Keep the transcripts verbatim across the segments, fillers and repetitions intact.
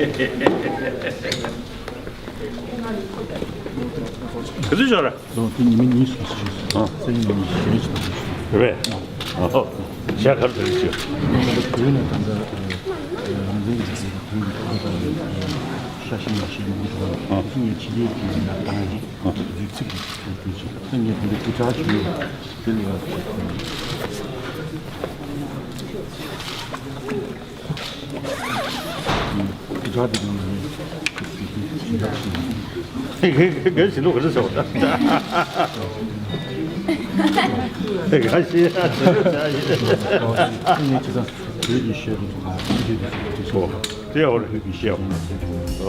ག་ཚོད་ཤོར་ར། ལོ་དེ་ཉི་མ་གཉིས་སུ་ཞིག་ཨ། སེ་ཉི་མ་གཞན་ཞིག་དང་། རེད་པས། ཨོ། ཤ་ཁར་དེ་ཞུ། བོད་ནས་ད་ལྟ་རང་བཙན་གྱི་རྒྱལ་སྲིད་ཀྱི་ཁོངས་ཀྱི་ཐོག་ལ་ཤ་ཞེན་ལ་ཞེན་མི་འདུག་ཨ། དེ་ངས་ཕྱི་རྒྱལ་གྱི་ཡང་དང་ཡིན། རིགས་ཚིག་གི་ཐོག་དུ་ཞིག་ད་ངས་དེ་འདྲའི་སྐུ་དྲག་ཞུ་ཡོད། དེ་ལ་ཡང་། དགའ་དེ་གང་ལ་ནི། དགའ་ཞིག་ལུགས་ག་ཚོད་ཟེར་བ་ད། དགའ་ཞིག་ཨ་ཚོད་ཚོད་ཡིན། ངས་ཅི་ཙམ་བོད་ཀྱི་གཞས་དེ་ཚོ་ག་ཚོད་དེ་ཚོ་དེ་ཚོ། དེ་ཡག་པོ་རེད། དེ་ཡག་པོ་རེད།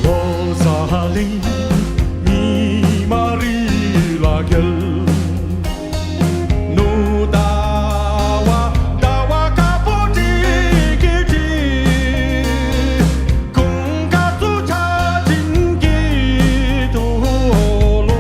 ལོ་གསར་གླིང་ཉི་མ་རི་ལ་འགྱེལ། ནུབ་ཟླ་བ་ཟླ་བ་དཀར་པོ་དཀྲིག་གི་དཀྲིག། ཀུན་དགའ་ཚུལ་ཁྲིམས་ཀྱི་དུག་ལོག་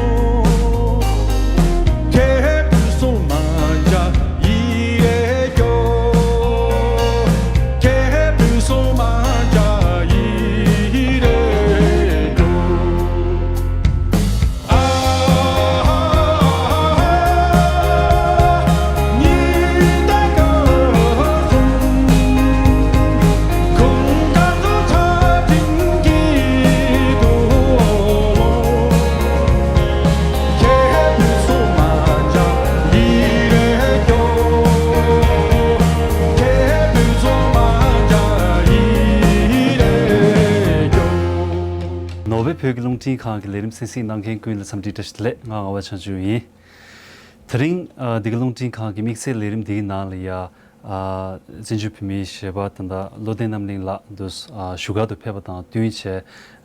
ནོར་ཝེ་བོད་ཀྱི་རླུང་འཕྲིན་ཁང་གི་ལས་རིམ་གསན་གཟིགས་གནང་མཁན་ཀུན་ལ་འཚམས་འདྲི་བཀྲ་ཤིས་བདེ་ལེགས། ང་ངག་དབང་བྱང་ཆུབ་ཡིན། དེ་རིང་ཨ་འདི་ག་རླུང་འཕྲིན་ཁང་གི་དམིགས་བསལ་ལས་རིམ་འདིའི་ནང་ལ་ཡ་ཨ་བཙན་བྱོལ་བོད་མིའི་གཞས་པ་ད་ལྟ་བློ་ལྡན་རྣམ་གླིང་ལགས་འདུག་ཨ་བཞུགས་སྒར་དུ་ཕེབས་པ་དང་བསྟུན་བྱས།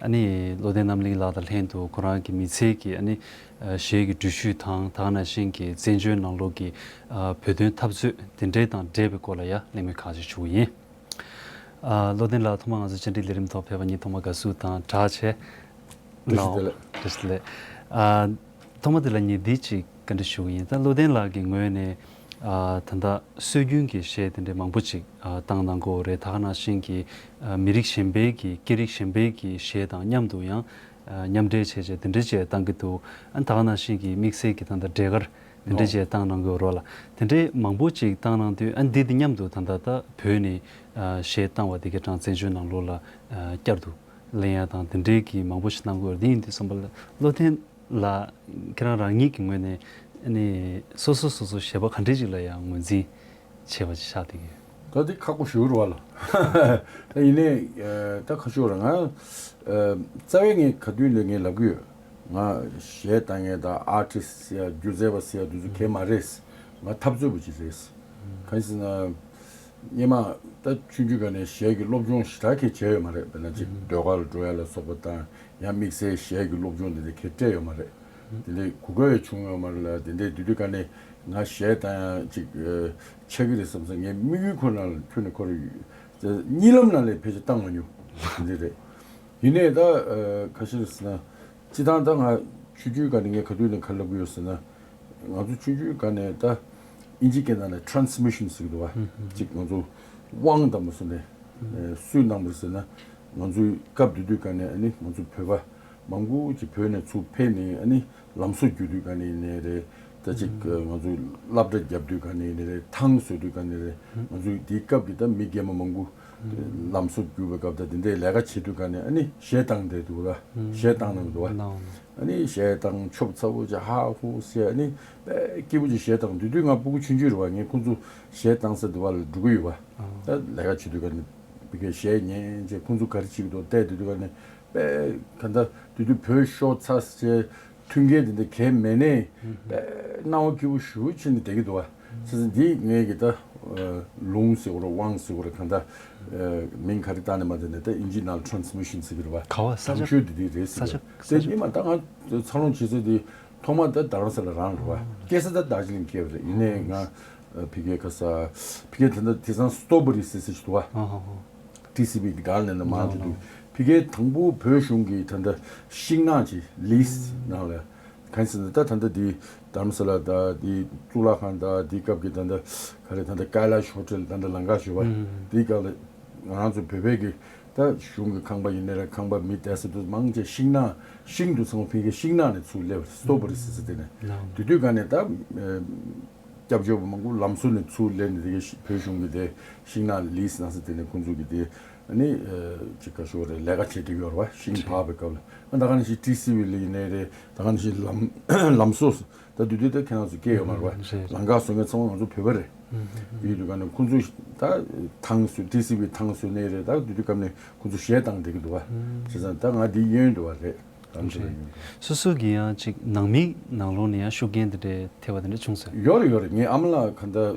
ཨ་ནི་བློ་ལྡན་རྣམ་གླིང་ལགས་དང་ལྷན་དུ་ཁོ་རང་གི་མི་ཚེ་གི་ཨ་ནི་ཨ་གཞས་ཀྱི་འགྲུལ་བཞུད་དང་། ད་ག་ནང་བཞིན་གྱི་བཙན་བྱོལ་ནང་ལོགས་ཀྱི་ཨ་བོད་དོན་འཐབ་རྩོད་དེ་འདྲའི་དང་འབྲེལ་བའི་སྐོར་ལ་ཡ་གླེང་མོལ་ཁག་ཅིག་ཞུ་གི་ཡིན། ཨ་བློ་ལྡན་ལགས་ཐོག་མར་ང་ཚོ་བཅར་འདྲིའི་ལས་རིམ་ཐོག་ཕེབས་པ་ཉིད་ཐོག་མར་དགའ་བསུ་དང་སྦྲགས་བྱས། བཀྲ་ཤིས་བདེ་ལེགས། བཀྲ་ཤིས་བདེ་ལེགས། ཨ་ཐོག་མ་དེ་ལ་ངས་འདི་གཅིག་བཀའ་འདྲི་ཞུ་གི་ཡིན། ད་བློ་ལྡན་ལགས་ཀྱི་ངོས་ནས་ཨ་ད་ལྟ་སྲོལ་རྒྱུན་གྱི་གཞས་དེ་འདྲའི་མང་པོ་ཅིག་ཨ་བཏང་གནང་གི་ཡོད་རེད། ད་ག་ནང་བཞིན་གྱི་ཨ་མི་རིགས་གཞན་པའི་གི་སྐད་རིགས་གཞན་པའི་གི་གཞས་དང་མཉམ་དུ་ཡང་ཨ་མཉམ་འབྲེལ་བྱས་བྱས་དེ་འདྲ་བྱས་བཏང་གི་འདུག་ཨ་ད་ག་ནང་བཞིན་གྱི་དམིགས་བསལ་གྱི་ད་ལྟ་འབྲས་དཀར་དེ་འདྲ་ནོ། བྱས་བཏང་གནང་གི་ཡོད་རེད་ལ། དེ་འདྲའི་མང་པོ་ཅིག་བཏང་གནང་དུས་ཨ་འདི་དེ་མཉམ་དུ་ད་ལྟ་ད་བོད་ནས་ཨ་གཞས་བཏང་བ་དེ་གའི་གྲངས་བཙན་བྱོལ་ནང་ལོགས་ལ་ཨ་བསྐྱར་དུ་ལེན་ཡ་དང་དེ་འདྲའི་གི་མང་པོ་ཞིག་གནང་གི་ཡོད་རེད། དེ་ཡིན་དུས་ཙམ་པ་ལ་བློ་ལྡན་ལགས་ཁྱེད་རང་རང་ཉིད་ཀྱི་ངོས་ནས་ཨ་ནི་སོ་སོ་སོ་སོ་གཞས་པ་ག་འདྲས་ཅིག་ལ་ཡང་ངོས་འཛིན་བྱས་པ་ཅིག་ཆགས་བསྡད་ཀྱི་ཡོད། ད་འདི་ཁག་པོ་ཞེ་པོ་རེད་པ་ལགས། ད་ཡིན་ནའི་ཨ་ད་ཁ་ཤོར་ར་ང་ཨ་རྩ་བའི་ངས་ག་དུས་ལས་ངས་ལབ་ཀྱི་ཡོད། ང་གཞས་བཏང་མཁན་དང་ཨར་ཊིསི་ཟེར་ཡ་སྒྱུ་རྩལ་པ་ཟེར་ཡ་དེ་ཚོ་གང་ཡང་མ་རེད། ང་འཐབ་རྩོད་པ་ཅིག་རེད། གང་ཡིན་ཟེར་ན། སྔོན་མ་ད་ཆུང་ཆུང་སྒང་ནས་གཞས་ཀྱི་སློབ་སྦྱོང་ཞེ་དྲག་གི་བྱས་ཡོད་མ་རེད། དཔེར་ན་ཅིག་ཟློས་གར་ལ་འགྲོ་ཡ་ལ་སོགས་པ་དང་། ཡང་དམིགས་བསལ་གཞས་ཀྱི་སློབ་སྦྱོང་དེ་འདྲ་གང་ཡང་སྤྲད་ཡོད་མ་རེད། དེ་འདྲའི་གོ་སྐབས་ཡང་བྱུང་ཡོད་མ་རེད་ལ། དེ་འདྲའི་དུས་དུས་སྒང་ནས་ང་གཞས་བཏང་ཡ་ཅིག་ཨ་ཆགས་ཀྱི་རེད་བསམ་ཙང་ངའི་དམིགས་ཡུལ་ཁོ་ནང་ལ་ཐུག་ནས་ཁོ་རང་གཉིད་ལམ་ནང་ལས་ཕལ་ཆེར་བཏང་མ་མྱོང་། དེ་འདྲ་རེད། ཡིན་ནའི་ད་ཨ་ག་ཞིག་རེད་ཟེར་ན། སྤྱིར་བཏང་ད་ང་ཆུང་ཆུང་སྒང་ནས་ངས་ག་དུས་ནས་ག་རེ་ལབ་ཀྱི་ཡོད་ཟེར་ན། ང་ཚོ་ཆུང་ཆུང་སྒང་ནས་ད་ཨིན་ཇི་སྐད་ནང་ནས་ཊེ་རན་སི་མི་ཤན་ཟེར་གྱི་འདུག་པ། ཅིག་ང་ཚོ་དབང་དང་པོ་སོ་ནས་ཨ་སུས་གནང་བ་རེད་ཟེར་ན། ང་ཚོའི་སྐབས་དེ་དུས་སྒང་ནས་ཨ་ནི་ང་ཚོ་བོད་པ་མང་པོ་ཅིག་བོད་ནས་ཚུར་ཕེབས་ནས་ཨ་ནི་ལམ་བཟོ་རྒྱག་དུས་སྒང་ནས་ཡིན་ནའི་རེད། ད་ཅིག་ང་ཚོའི་སློབ་གྲྭ་རྒྱག་དུས་སྒང་ནས་ཡིན་ནའི་རེད། ཐང་བཟོ་དུས་སྒང་ནས་རེད། ང་ཚོའི་དེའི་སྐབས་ཀྱི་ད་མི་རྒན་པ་མང་པོ་ལམ་བཟོ་རྒྱུག་པའི་སྐབས་དང་དེ་འདྲའི་ལས་ཀ་བྱེད་དུས་སྒང་ནས་ཨ་ནི་གཞས་བཏང་བསྡད་འདུག་ལ། གཞས་བཏང་གནང་འདུག་བ། ཨ་ནི་གཞས་བཏང་ཆོབ་ཚ་བོ་ཅིག་ཧ་ཧུ་ཟེར། ཨ་ནི་དཔེ་སྐྱིད་པོ་ཅིག་གཞས་བཏང་། དེ་དུས་ང་སྤུ་གུ་ཆུང་ཆུང་རེད་བ། ངས་ཁོང་ཚོ་གཞས་བཏང་ས་དེ་བ་ལ་འགྲོ་གི་ཡོད་བ། ད་ལས་ཀ་བྱེད་དུས་སྒང་ནས་ཕ་གིར་གཞས་ཉན་བྱས་ཁོང་ཚོ་ག་རེ་བྱེད་ཀྱི་འདུག་བལྟས་དེ་དུས་སྒང་ནས་དཔེ་ག་ད་དེ་དུས་བོད་ཤོར་ཚར་བྱས་མཐུན་རྐྱེན་དེ་འདྲ་གང་ཡང་མེད་ནའི་དཔེ་སྣང་བ་སྐྱིད་པོ་ཞེ་པོ་བྱས་ནས་བསྡད་ཀྱི་འདུག་བ། བྱས་ཙང་འདི་ངས་གི་ད་ཨ་ལུང་ཟེར་དགོས་རེད། དབང་ཟེར་དགོས་རེད། གང་ད་ཨ་མིང་ག་རེ་བཏགས་ནས་མ་བསྡད་ནས། ད་ཨིན་ཇི་ནང་ལ་ཊེ་རན་སི་མི་ཤན་ཟེར་གྱི་རེད་བ། ག་བ་ས་ཆ། དང་ཤོས་དེ་དེ་རེད་ས་ཟེར་ཆ། གི་རེད། ས་དེ་ཆ། སྔོན་མ་ད་ང་འཚར་ལོངས་བྱེད་ས་དེ་ཐོག་མ་ད་རྡ་རམ་ས་ལ་རང་རེད་བ། སྐྱེས་ས་ད་རྡོ་རྗེ་གླིང་སྐྱེས་པ་རེད། ཡིན་ནའི་ང་ཨ་ཕ་གིར་ག་ས་ཕ་གིར་ད་ལྟ་དེང་སང་སི་ཊོ་བེ་རི་ཟེར་ས་ཅིག་འདུག་བ། ཨ་ཧ་ཧ། ཊི་སི་བི་གི་སྒང་ནས་ནས་མར་ནོ་འགྲོ་དུས། ནོ། ཕ་གིར་དང་པོ་བོད་གཞུང་གིས་ད་ལྟ་ཤིང་ནགས་ཀྱི་ལི་སི་ནང་ལ། གང་ཡིན་ཟེར་ན་ད་ད་ལྟ་འདི་རྡ་རམ་ས་ལ་དང་འདི་གཙུག་ལག་ཁང་དང་འདིའི་སྐབས་ཀྱི་ད་ལྟ་ག་རེ་ད་ལྟ་ཀ་ལ་ཤི་ཧོ་ཊེལ་ད་ལྟ་ལམ་ཁ་ཞུ་བ། ཨུམ། འདིའི་སྐབས་ལ་ ང་རང་ཚོ་བོད་པའི་གི་ད་གཞུང་གི་ཁང་པ་ཡིན་ནའི་རེད། ཁང་པ་མི་བསྡད་ས་དུ་མང་ཆེ་ཤིང་ནགས། ཤིང་དུ་ཚང་མ་ཕ་གིའི་ཤིང་ནགས་ནས་ཚུར་སླེབས་པ་རེད། སྟོབས་པ་རེད་ཟེར་ཟེར། དེ་ནས་དེ་དུས་ག་ནས་ད་སྐྱབས་བཅོལ་བ་མང་པོ་ལམ་བཟོ་ནས་ཚུར་སླེབས་ནས་དེ་གའི་བོད་གཞུང་གི་དེ་ཤིང་ནགས་ལིས་གནང་ས། དེ་ནས་ཁོང་ཚོ་གི་དེ་ཨ་ནི་ཅིག་ག་ཞུ་བ་རེད། ལས་ཀ་བྱེད་དུ་ཡོད་རེད་བ། ཤིང་འཕགས་པའི་སྐབས་ལ་ཨ་ད་ག་ནང་བཞིན་ཊི་སི་ཝི་ལ་ཡིན་ནའི་རེད། ད་ག་ནང་བཞིན་ལམ་ལམ་བཟོ། ད་དུས་དུས་ད་ཁྱེད་རང་ཚོ་སྐད་ཡོད་མ་རེད་བ། ལམ་ཁ་བཟོ་མཁན་ཚང་མ་ང་ཚོ་བོད་པ་རེད། ཡིན་དུས་ག་ནས་ཁོང་ཚོ་ད་ཐང་བཟོས། ཊི་སི་ཝི་ཐང་བཟོས་ནའི་རེད། ད་དུས་དུས་ག་ནས་ཁོང་ཚོ་གཞས་བཏང་བསྡད་ཀྱི་འདུག་བ། བྱས་ཙང་ད་ང་འདི་གཡོན་འདུག་བ་རེད། ལམ་དུ་ལ་ཡོང་། སོ་སོ་གི་ཡང་ཅིག་ནང་མི་ནང་ལོགས་ནས་ཡང་ཤུགས་རྐྱེན་དེ་འདྲའི་ཐེབས་པ་དེ་འདྲ་བྱུང་སོང་། ཡོད་རེད་ཡོད་རེད། ངའི་ཨ་མ་ལགས་ག་འདྲ་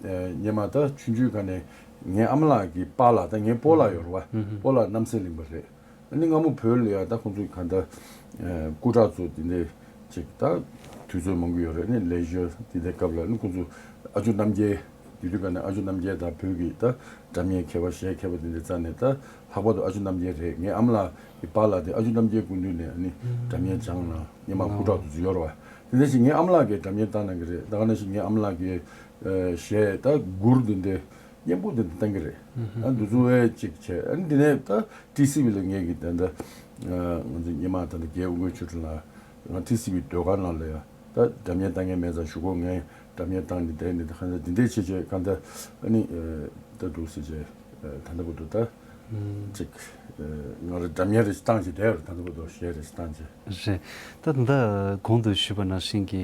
སྙེ་མ་ད་ཆུང་ཆུང་ག་ནས་ངའི་ཨ་མ་ལགས་ཀྱི་པཱ་ལགས། ད་ངའི་སྤོ་ལགས་ཡོད་རེད་བ། སྤོ་ལགས་རྣམ་སྲས་གླིང་པ་རེད། ཨ་ནི་སྔ་མོ་བོད་ལ་ཡང་ད་ཁོང་ཚོས་ག་འདྲ་སྐུ་དྲག་ཚོ་དེ་འདྲའི་ཅིག་ད་དུས་ཚོད་མང་པོ་ཡོད་རེད། ཨ་ནི་ལས་ཞོར་དེ་འདྲའི་སྐབས་ལ་ཨ་ནི་ཁོང་ཚོ་ཨ་ཇོ་རྣམ་རྒྱལ། དེ་དུས་ག་ནས་ཨ་ཇོ་རྣམ་རྒྱལ་དང་བོད་ཀྱི་ད་སྒྲ་སྙན་མཁས་པ། གཞས་མཁས་པ་དེ་འདྲའི་རྩ་ནས་ད་ལྷག་པར་དུ་ཨ་ཇོ་རྣམ་རྒྱལ་རེད། ངའི་ཨ་མ་ལགས་ཀྱི་པཱ་ལགས་དེ་ཨ་ཇོ་རྣམ་རྒྱལ་སྐུ་མདུན་ནས་ཨ་ནི་སྒྲ་སྙན་སྦྱངས་གནང་། སྙེ་མ་སྐུ་དྲག་དེ་ཚོ་ཡོད་རེད་བ། དེ་འདྲ་ཞིག་ངའི་ཨ་མ་ལགས་ཀྱིས་སྒྲ་སྙན་བཏང་གནང་གི་རེད། ད་ག་ནང་བཞིན་ངའི་ཨ་མ་ལགས་ཀྱིས་གཞས་ད་མགུར་དེ་འདྲའི་སྙན་པོ་དེ་འདྲ་བཏང་གི་རེད། ཨ་འདི་ཚོ་བས་ཅིག་བྱས། ཨ་འདི་ནས་ད་ཊི་སི་ཝི་ལ་ངེད་ཀྱི་ད་ད་ང་ཚོ་སྙེ་མ་ད་ད་རྒྱལ་དབང་སྐུ་ཕྲེང་ལ་ང་ཊི་སི་ཝི་ཟློས་གར་ནང་ལ་ཡ་ད་སྒྲ་སྙན་བཏང་མཁན་མེད་ཙང་ཞུ་གོ། ངས་སྒྲ་སྙན་བཏང་ནས་བསྡད་ནས་ད་ག་འདྲ་འདི་འདྲས་བྱས་བྱས་ག་འདྲ་ཨ་ནི་ད་འདུག་ཟེར་བྱས་ད་ལྟ་བར་དུ་ད་ཅིག་ང་རང་སྒྲ་སྙན་རེ་ཞིག་བཏང་བྱས་བསྡད་ཡོད་རེད། ད་ལྟ་བར་དུ་གཞས་རེ་ཞིག་བཏང་བྱས། རེད། ད་ད་ལྟ་གོང་དུ་ཞུས་པ་ནང་བཞིན་གྱི་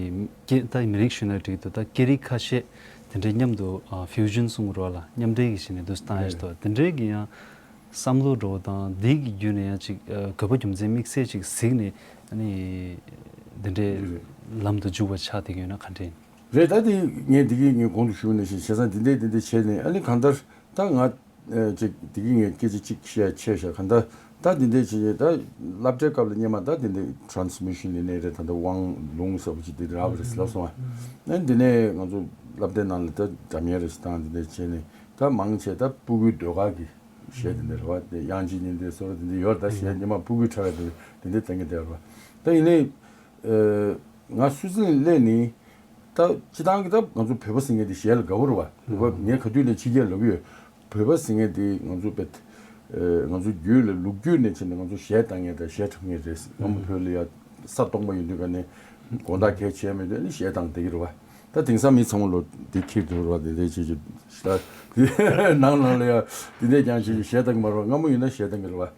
སྐད་ད་མི་རིགས་ཞུས་ན་འགྲིག་འདུག་ད་སྐད་རིགས་ཁ་ཤས་དེ་འདྲའི་མཉམ་དུ་ཕིའུ་ཞན་གསུང་གི་རེད་བ་ལ། མཉམ་འབྲེལ་གྱི་ཞིག་ནས་འདུག་སེ་བཏང་ཡ་ཞིག་འདུག་དེ་འདྲའི་གི་ཡང་བསམ་བློ་འགྲོ་བ་དང་འདི་གི་བརྒྱུད་ནས་ཡང་ཅིག་དགོས་པ་རྒྱུ་མཚན་དམིགས་བསལ་ཅིག་གཟིགས་ནས་ཨ་ནི་འདི་འདྲའི་ལམ་དུ་འཇུག་པ་ཆགས་བསྡད་ཀྱི་ཡོད་ན་ག་འདྲས་ཡིན། རེད། ད་དེ་ངས་འདི་གི་ངས་གོང་དུ་ཞུས་ནང་བཞིན་བྱས་ཙང་འདི་འདྲས་འདི་འདྲས་བྱས་ནས་ཨ་ནི་གང་ལྟར་ད་ང་ཅིག་འདི་གི་ངས་སྐད་ཆ་གཅིག་བཤད་ཆེ་ཤག་གང་ལྟར་ད་འདི་འདྲས་བྱས་ད་སློབ་གྲྭའི་སྐབས་ལ་སྙེ་མ་ད་འདི་འདྲས་ཊ་རན་སི་མི་ཤན་ཡིན་ནའི་རེད། ད་ལྟ་དབང་ལུང་ཟེར་བ་ཅིག་འདི་རག་པ་རེད་ལབ་སོང་ཨ། ཨ་འདི་ནས་ང་ཚོ་སློབ་གྲྭའི་ནང་ལ་ད་འདྲ་མཉམ་རེ་ཞིག་བཏང་འདི་འདྲས་བྱས་ནས་ད་མང་ཆེ་ད་སྤུ་གུའི་ཟློས་གར་གྱི་གཞས་དེ་འདྲ་རེད་བ། དེ་དབྱངས་ཅན་སྙན་ལྡན་སོགས་དེ་འདྲ་ཡོད་རེད། ད་གཞས་སྙེ་མ་སྤུ་གུའི་འཁྲབ་ཡ་དེ་དེ་འདྲ་བཏང་གི་བསྡད་ཡོད་རེད་བ། ད་ཡིན་ནའི་ང་སུད་སི་ལན་སླེབས་ནས་ད་སྤྱི་བཏང་གི་ད་ང་ཚོ་བོད་པ་ཟེར་མཁན་དེ་གཞས་ལ་དགའ་པོ་རེད་བ། བོད་པ་ངས་ག་དུས་ནས་ཕྱི་རྒྱལ་ལབ་ཀྱི་ཡོད། བོད་པ་ཟེར་མཁན་དེ་ང་ཚོ་བེད་ང་ཚོ་རྒྱུད་ལ་ལོ་རྒྱུས་ནས་བྱས་ནས་ང་ཚོ་གཞས་བཏང་མཁན་དང་གཞས་འཁྲབ་མཁན་རེད། སྔ་མོ་བོད་ལ་ཡ་ས་སྟོང་པ་ཡོད་དུས་ག་ནས་དགོང་དག་གས་བྱས་མེད་དུས་ནི་གཞས་བཏང་བསྡད་ཀྱི་རེད་བ། ད་དེང་སང་མི་ཚང་མ་ལོ་དེ་ཁྱེར་འགྲོ་ར་དེ་དེ་བྱེད་ཀྱི་ད་ནང་ནང་ལ་ཡ་དེ་འདྲས་ཀྱང་བྱེད་ཀྱི་གཞས་བཏང་གི་མ་རེད་བ། སྔ་མོ་ཡིན་ན་གཞས་བཏང་གི་རེད་བ།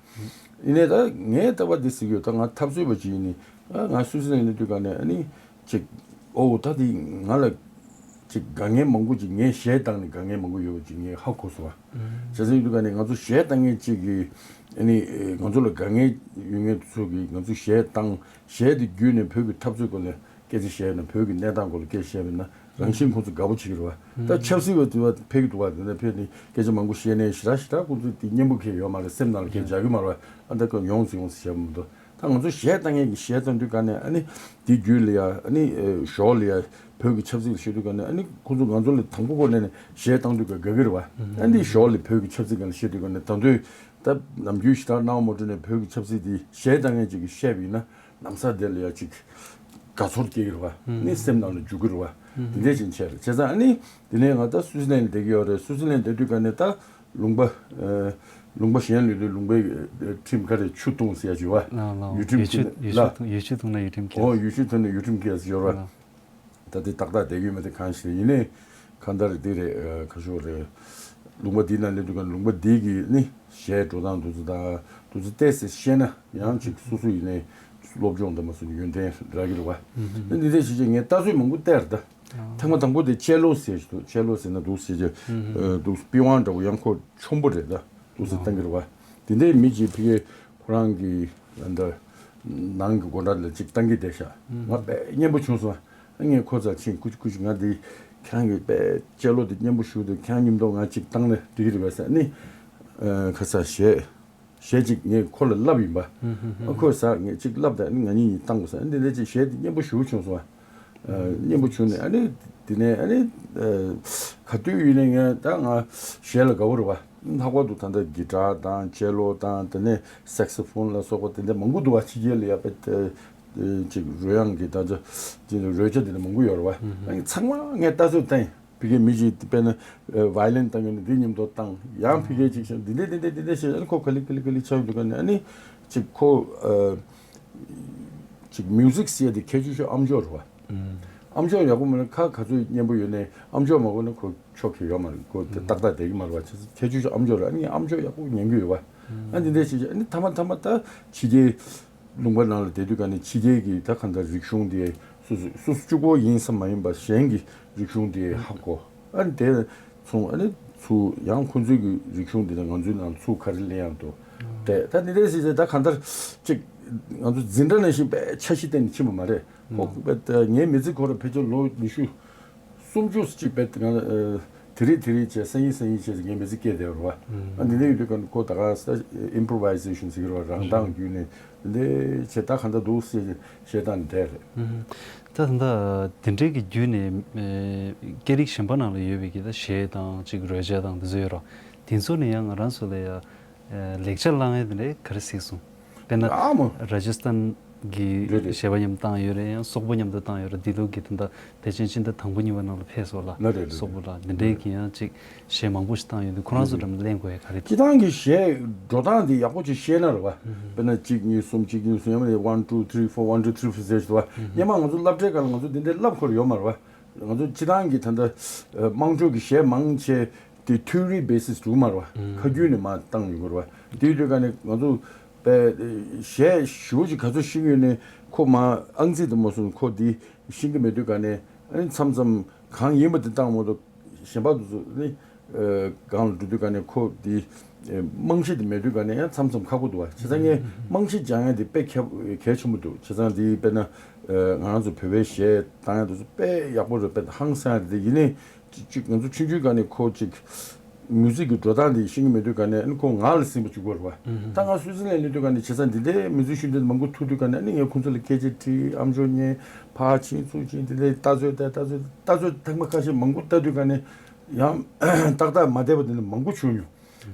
ཡིན་ནའི་ད་ངས་ལྟ་བ་འདི་ཟེར་གྱི་ཡོད། ད་ང་འཐབ་རྩོད་པ་ཅིག་ཡིན་ནི་ང་སུད་སི་ལན་ཡིན་དུས་ག་ནས་ཨ་ནི་ཅིག་ཨོ་ད་དེ་ང་ལ་ཅིག་དགའ་མཁན་མང་པོ་ཅིག་ངས་གཞས་བཏང་ནས་དགའ་མཁན་མང་པོ་ཡོད་པ་ཅིག་ངས་ཧ་གོ་སོང་བ། བྱས་ཙང་ཡིན་དུས་ག་ནས་ང་ཚོ་གཞས་བཏང་མཁན་ཅིག་གིས་ཨ་ནི་ང་ཚོ་ལ་དགའ་མཁན་ཡོད་མཁན་ཚོ་གིས་ང་ཚོ་གཞས་བཏང་། གཞས་དེ་བརྒྱུད་ནས་བོད་ཀྱི་འཐབ་རྩོད་སྐོར་ལ་སྐད་ཆ་བཤད་ན། བོད་ཀྱི་གནས་སྟངས་སྐོར་ལ་སྐད་ཆ་བཤད་པ་ཡིན་ན་རང་བཞིན་ཁོང་ཚོ་དགའ་པོ་བྱེད་ཀྱི་རེད་བ། ད་ཆབ་སྲིད་པ་དེ་བ་ཕེབས་ཀྱི་འདུག་བ། དེ་འདྲ་ཕེབས་ནས་སྐད་ཆ་མང་པོ་བཤད་ནས་ཞེ་དྲག་ཞེ་དྲག་ཁོང་ཚོ་དེ་སྙན་པོ་ཁེལ་ཡོད་མ་རེད། སེམས་ནང་ལ་ཁེལ་རྒྱག་གི་མ་རེད་བ། ཨ་ད་ཁོ་ཡོང་སི་ཡོང་སི་བྱས་པ་མི་འདུག་ད་ང་ཚོ་གཞས་བཏང་མཁན་གྱི་གཞས་བཏང་དུས་ག་ནས་ཨ་ནི་དེ་བརྒྱུད་ལ་ཡ་ཨ་ནི་ཞོར་ལ་ཡ་བོད་ཀྱི་ཆབ་སྲིད་ལ་བཤད་དུས་ག་ནས་ཨ་ནི་ཁོང་ཚོ་ང་ཚོ་ལ་དང་པོ་ཁོ་ནས་ནས་གཞས་བཏང་དུས་ག་དགའ་གི་རེད་བ། ཨ་ནི་ཞོར་ལ་བོད་ཀྱི་ཆབ་སྲིད་སྒང་ལ་བཤད་དུས་ག་ནས་ད་དུང་ད་ནམ་རྒྱུན་ཞེ་དྲག་སྣང་བ་མ་སྤྲོ་ནས་བོད་ཀྱི་ཆབ་སྲིད་དེ་གཞས་བཏང་མཁན་ཅིག་གིས་བཤད་པ་ཡིན་ན། ལམ་སང་དེ་ལ་ཡ་ཅིག་དགའ་ཚོར་སྐྱེ་གི་རེད་བ། ནི་སེམས་ནང་ལ་འཇུག་གི་རེད་བ། དེ་འདྲས་ཅིག་བྱས་རེད། བྱས་ཙང་ཨ་ནི་དེ་ནས་ང་ད་སུད་སི་ལན་བསྡད་ཀྱི་ཡོད་རེད། སུད་སི་ལན་བསྡད་དུས་ག་ནས་ད་ལུང་པ་ལུང་པ་གཞན་ལུས་དུས་ལུང་པའི་ཁྲིམས་ཁ་རེད། ཆུ་བཏུང་ཟེར་ཡ་ཅིག་ཡོད་བ། ཡུལ་ཁྲིམས་ཁ་ལ་ཡུལ་ཆུ་བཏུང་ན་ཡུལ་ཁྲིམས་ཁ། ཨོ་ཡུལ་ཆུ་བཏུང་ན་ཡུལ་ཁྲིམས་ཁ་ཟེར་ཡོད་རེད་བ། ད་དེ་ཏག་ཏག་བསྡད་ཀྱི་ཡོད་མེད་དེ་གང་ཤེས། ཡིན་ནའི་གང་ལྟར་འདི་རེད། ཁ་ཤོ་རེད། ལུང་པ་འདི་ན་སླེབས་དུས་ག་ལུང་པ་འདི་གི་ནི་གཞས་འགྲོ་སྟངས་འདུག་ཚོ་དང་འདུག་ཚོ་ཏོག་ཙམ་ཤེས་ན་ཡང་ཅིག་སོ་སོ་ཡིན་ནའི་སློབ་སྦྱོང་དང་མ་སོ་ཡོན་ཏན་རག་གི་རེད་བ། འདི་འདྲ་བྱས་བྱས་ངས་ལྟ་ཚོད་མང་པོ་བལྟས་རེད་ད། ཐེངས་མ་དང་པོ་དེ་ཅེ་ལོ་ཟེར་ཞིག་འདུག་ཅེ་ལོ་ཟེར་ན་འདུག་ཟེར་གྱི་འདུག་པི་ཝང་འདྲ་བོ་ཡང་ཁོ་ཆེན་པོ་རེད་ད། འདུག་ཟེར་བཏང་གི་རེད་བ། དེ་འདྲའི་མི་གཅིག་ཕ་གི་ཁོ་རང་གི་ད་ནང་གི་སྒོ་འགྲམ་ལ་ཅིག་བཏང་གི་བསྡད་ཤག་ང་དཔེ་སྙན་པོ་བྱུང་སོང་། ངས་ཁོ་རྩར་ཕྱིན། ཀུ་ཅི་ཀུ་ཅི་ང་འདི་ཁྱེད་རང་གི་དཔེ་ཅེ་ལོ་འདི་སྙན་པོ་ཞུ་འདུག་ཁྱེད་རང་མཉམ་དུ་ང་ཅིག་བཏང་ན་འགྲིག་གི་རེད་པས་ཟེར་ནི། ཁ་ས་གཞས་གཞས་ཅིག་ངས་ཁོ་ལ་ལབ་ཡིན་པ། ཁོས་ཟེར་ངས་ཅིག་ལབ་ད་ནི་ང་གཉིས་གཉིས་བཏང་དགོས་ཟེར། འདི་འདྲ་ཅིག་གཞས་འདི་སྙན་པོ་ཞེ་པོ་བྱུང་སོང་བ། སྙན་པོ་བྱུང་ནས་ཨ་ནི་དེ་ནས་ཨ་ནི་ག་དུས་ཡིན་ནའི་ངས་ད་ང་གཞས་ལ་དགའ་པོ་རེད་བ། ལྷག་པར་དུ་ད་ལྟ་གི་ཏྲ་དང་ཅེ་ལོ་དང་དེ་ནས་སེག་སི་ཕོན་ལ་སོགས་པ་དེ་འདྲ་མང་པོ་འདུག་བ། ཕྱི་རྒྱལ་ལ་ཡ་པ་དེ་ཅིག་རོལ་དབྱངས་ཀྱི་ད་ཅི་ཅིག་རོལ་ཆ་དེ་འདྲ་མང་པོ་ཡོད་རེད་བ། ཨ་ནི་ཚང་མ་ངས་ལྟ་ཚོད་བསྟན། ཕ་གིའི་མི་ཞིག་དཔེར་ན་ཝའི་ལིན་བཏང་གི་ནི་འདི་མཉམ་དུ་བཏང་། ཡང་ཕ་གིའི་ཅིག་བཤད། འདི་འདྲས་འདི་འདྲས་འདི་འདྲས་བཤད། ཨ་ནི་ཁོ་ག་ལེ་ག་ལེ་ག་ལེ་ཆགས་འདུག་ག་ནི། ཨ་ནི་ཅིག་ཁོ་ཨ་ཅིག་མིའུ་ཟིག་ཟེར་ཡ་དེ་ཁྱད་ཆོས་ཤོས་ཨམ་ཅོག་རེད་བ། ཨམ་ཅོག་ཡག་པོ་མེད་ན་ཁ་ག་ཚོད་སྙན་པོ་ཡོད་ནའི་ཨམ་ཅོག་མ་གོ་ན་ཁོ་ཆོ་གི་ཡོད་མ་རེད། ཁོ་ཏག་ཏག་བསྡད་ཀྱི་མ་རེད་བ། ཁྱད་ཆོས་ཤོས་ཨམ་ཅོག་རེད། ཨ་ནི་ཨམ་ཅོག་ཡག་པོ་ཉན་གི་ཡོད་བ། ཨ་འདི་འདྲས་བྱེད་བྱེད། ཨ་ནི་མཐའ་མ་མཐའ་མ་ད་ཕྱི་རྒྱལ་ལུང་པ་ནང་ལ་བསྡད་དུས་ག་ནས་ཕྱི་རྒྱལ་གྱི་ད་གང་ལྟར་རིག་གཞུང་དེ་སོ་སོ་སོ་སོ་གཅིག་པོ་ཡིན་ས་མ་ཡིན་པ་གཞན་གྱི་རིག་གཞུང་དེ་ཧ་གོ། ཨ་ནི་དེ་མཚུངས། ཨ་ནི་ཚུར་ཡང་ཁོང་ཚོའི་གི་རིག་གཞུང་དེ་དང་ང་ཚོའི་ནང་ཚུར་ག་རེ་ལེན་ཡང་འདུག་དེ། ད་འདི་འདྲའི་སྲིད་ཚེ་ད་གང་ལྟར་ཅིག་ང་ཚོ་འཛིན་གྲྭ་ནང་བཞིན་པའི་འཆར་གཞི་བརྟེན་ནས་ཕྱིན་པ་མ་རེད། ཁོ་ངའི་མི་ཚེ་ཁོ་ར་ཕལ་ཆེར་ལོ་ཉི་ཤུ་སུམ་ཅུ་ཅིག་བེད་ང་དེ་རེས་དེ་རེས་བྱས། སང་ཉིན་སང་ཉིན་བྱས་ངའི་མི་ཚེ་སྐྱེལ་བསྡད་ཡོད་རེད་བ། ཨ་འདི་འདྲ་ཡོད་དུས་ཀ་ཁོ་ད་ག་ས་improvisation་ཟེར་གི་རེད་བ། རང་མདངས་བརྒྱུད་ནས་འདི་བྱས་ད་ག་འདྲ་འདུག་ཟེར་བཤད་སྟངས་འདི་རེད། ད་ད་ལྟ་དེ་འདྲའི་གི་བརྒྱུད་ནས་སྐད་རིགས་གཞན་པ་ནང་ལ་ཡོད་པའི་གི་ད་གཞས་དང་ཅིག་རོལ་ཆ་དང་འདི་ཚོ་ཡོད་རེད། དེ་ཚོ་ནས་ཡང་ང་རང་ཚོ་ལ་ཡ་ལེགས་ཆ་བླང་ཡས་དེ་འདྲའི་ག་རེ་གཟིགས་སོང་། དཔེར་ན་ཨ་མ། ར་ཇ་སི་ཐན་གྱི་རེད་རེད། གཞས་པ་མཉམ་བཏང་ཡོད་རེད། ཡང་སོག་པོ་མཉམ་དུ་བཏང་ཡོད་རེད། འདི་ལོ་གི་ད་ལྟ་བདེ་ཆེན་སྤྱི་ཟླ་དང་པོ་གཉིས་པ་ནང་ལ་ཕེབས་སོང་ལ། ལ་རེད་རེད། སོག་པོ་ལ་འདི་འདྲའི་གི་ཡང་ཅིག་གཞས་མང་པོ་ཞིག་བཏང་ཡོད་དུས་ཁོ་རང་ཚོ་འགྲམ་ལ་གླེང་དགོས་ཡ་ག་རེ་འདུག། སྤྱི་བཏང་གི་གཞས་འགྲོ་སྟངས་འདི་ཡག་པོ་ཅིག་ཤེས་ན་རེད་བ། དཔེར་ན་གཅིག་གཉིས་གསུམ་གཅིག་གཉིས་གསུམ་ཡང་མིན་one two three four one two three four ཟེར་ཞིག་འདུག་བ། སྔོན་མ་ང་ཚོ་སློབ་གྲྭའི་སྐབས་ལ་ང་ཚོ་འདི་འདྲའི་བསླབ་ཁོར་ཡོད་མ་རེད་བ། ང་ཚོ་སྤྱི་བཏང་གི་ད་ལྟ་དམངས་ཁྲོད་ཀྱི་གཞས་མང་ཆེ་དེ་theory basis འདུག་མ་རེད་བ། ཁ་རྒྱུན་ནས་མར་བཏང་ཡོང་གི་རེད་བ། དེའི་དུས་ཀ་ནས་ང་ཚོ་པའི་གཞས་ཞེ་པོ་ཅིག་ག་ཚོད་ཤེས་ཀྱི་ཡོད་ནའི་ཁོ་མར་ཨང་རྩིས་དེ་མ་སོང་ཁོ་དེ་ཤེས་ཀྱི་མེད་དུས་ཀ་ནས། ཨ་ནི་མཚམས་མཚམས་གང་ཡིན་པ་དེ་བཏང་མ་གཏོགས་གཞན་པ་དེ་ཚོ་ནི་སྒང་ལ་འགྲོ་དུས་ཀ་ནས་ཁོ་དེ་རྨང་གཞི་དེ་མེད་དུས་ཀ་ནས་ཡང་མཚམས་མཚམས་ཁག་པོ་འདུག་བ། བྱས་ཙང་ངས་རྨང་གཞི་སྦྱང་ཡ་དེ་དཔེ་གལ་གལ་ཆེན་པོ་འདུག། བྱས་ཙང་དེ་དཔེར་ན་ང་རང་ཚོ་བོད་པའི་གཞས་བཏང་ཡ་དེ་ཚོ་དཔེ་ཡག་པོ་རེད། དཔེ་ཧང་སང་ཡ་རེད། དེ་ཡིན་ནའི་ཅིག་ཅིག་ང་ཚོ་ཆུང་ཆུང་སྒང་ནས་ཁོ་ཅིག་མིའུ་ཟིག་གི་འགྲོ་སྟངས་དེ་ཤེས་ཀྱི་མེད་དུས་ཀ་ནས་ཨ་ནི་ཁོ་ངག་ལ་ཟིན་པ་བཅུག་པ་རེད་བ། ད་ང་སུད་སི་ལན་སླེབས་དུས་ཀ་ནས་བྱས་ཙང་འདི་འདྲའི་མི་ཚེ་ཤུལ་འདི་མང་པོ་ཐུག་དུས་ཀ་ནས་ཨ་ནི་ངས་ཁོང་ཚོ་ལ་སྐད་ཆ་དྲིས། ཨམ་ཅོག་ཉན། ཕར་ཕྱིན་ཚུར་ཕྱིན། འདི་འདྲའི་ལྟ་ཚོད་ལྟ་ལྟ་ཚོད་ལྟ་ཚོད་ཐེངས་མ་ཁ་ཤས་མང་པོ་ལྟ་དུས་ཀ་ནས་ཡང་ཏག་ཏག་མ་བསྡད་པ་འདི་འདྲ་མང་པོ་བྱུང་མྱོང་།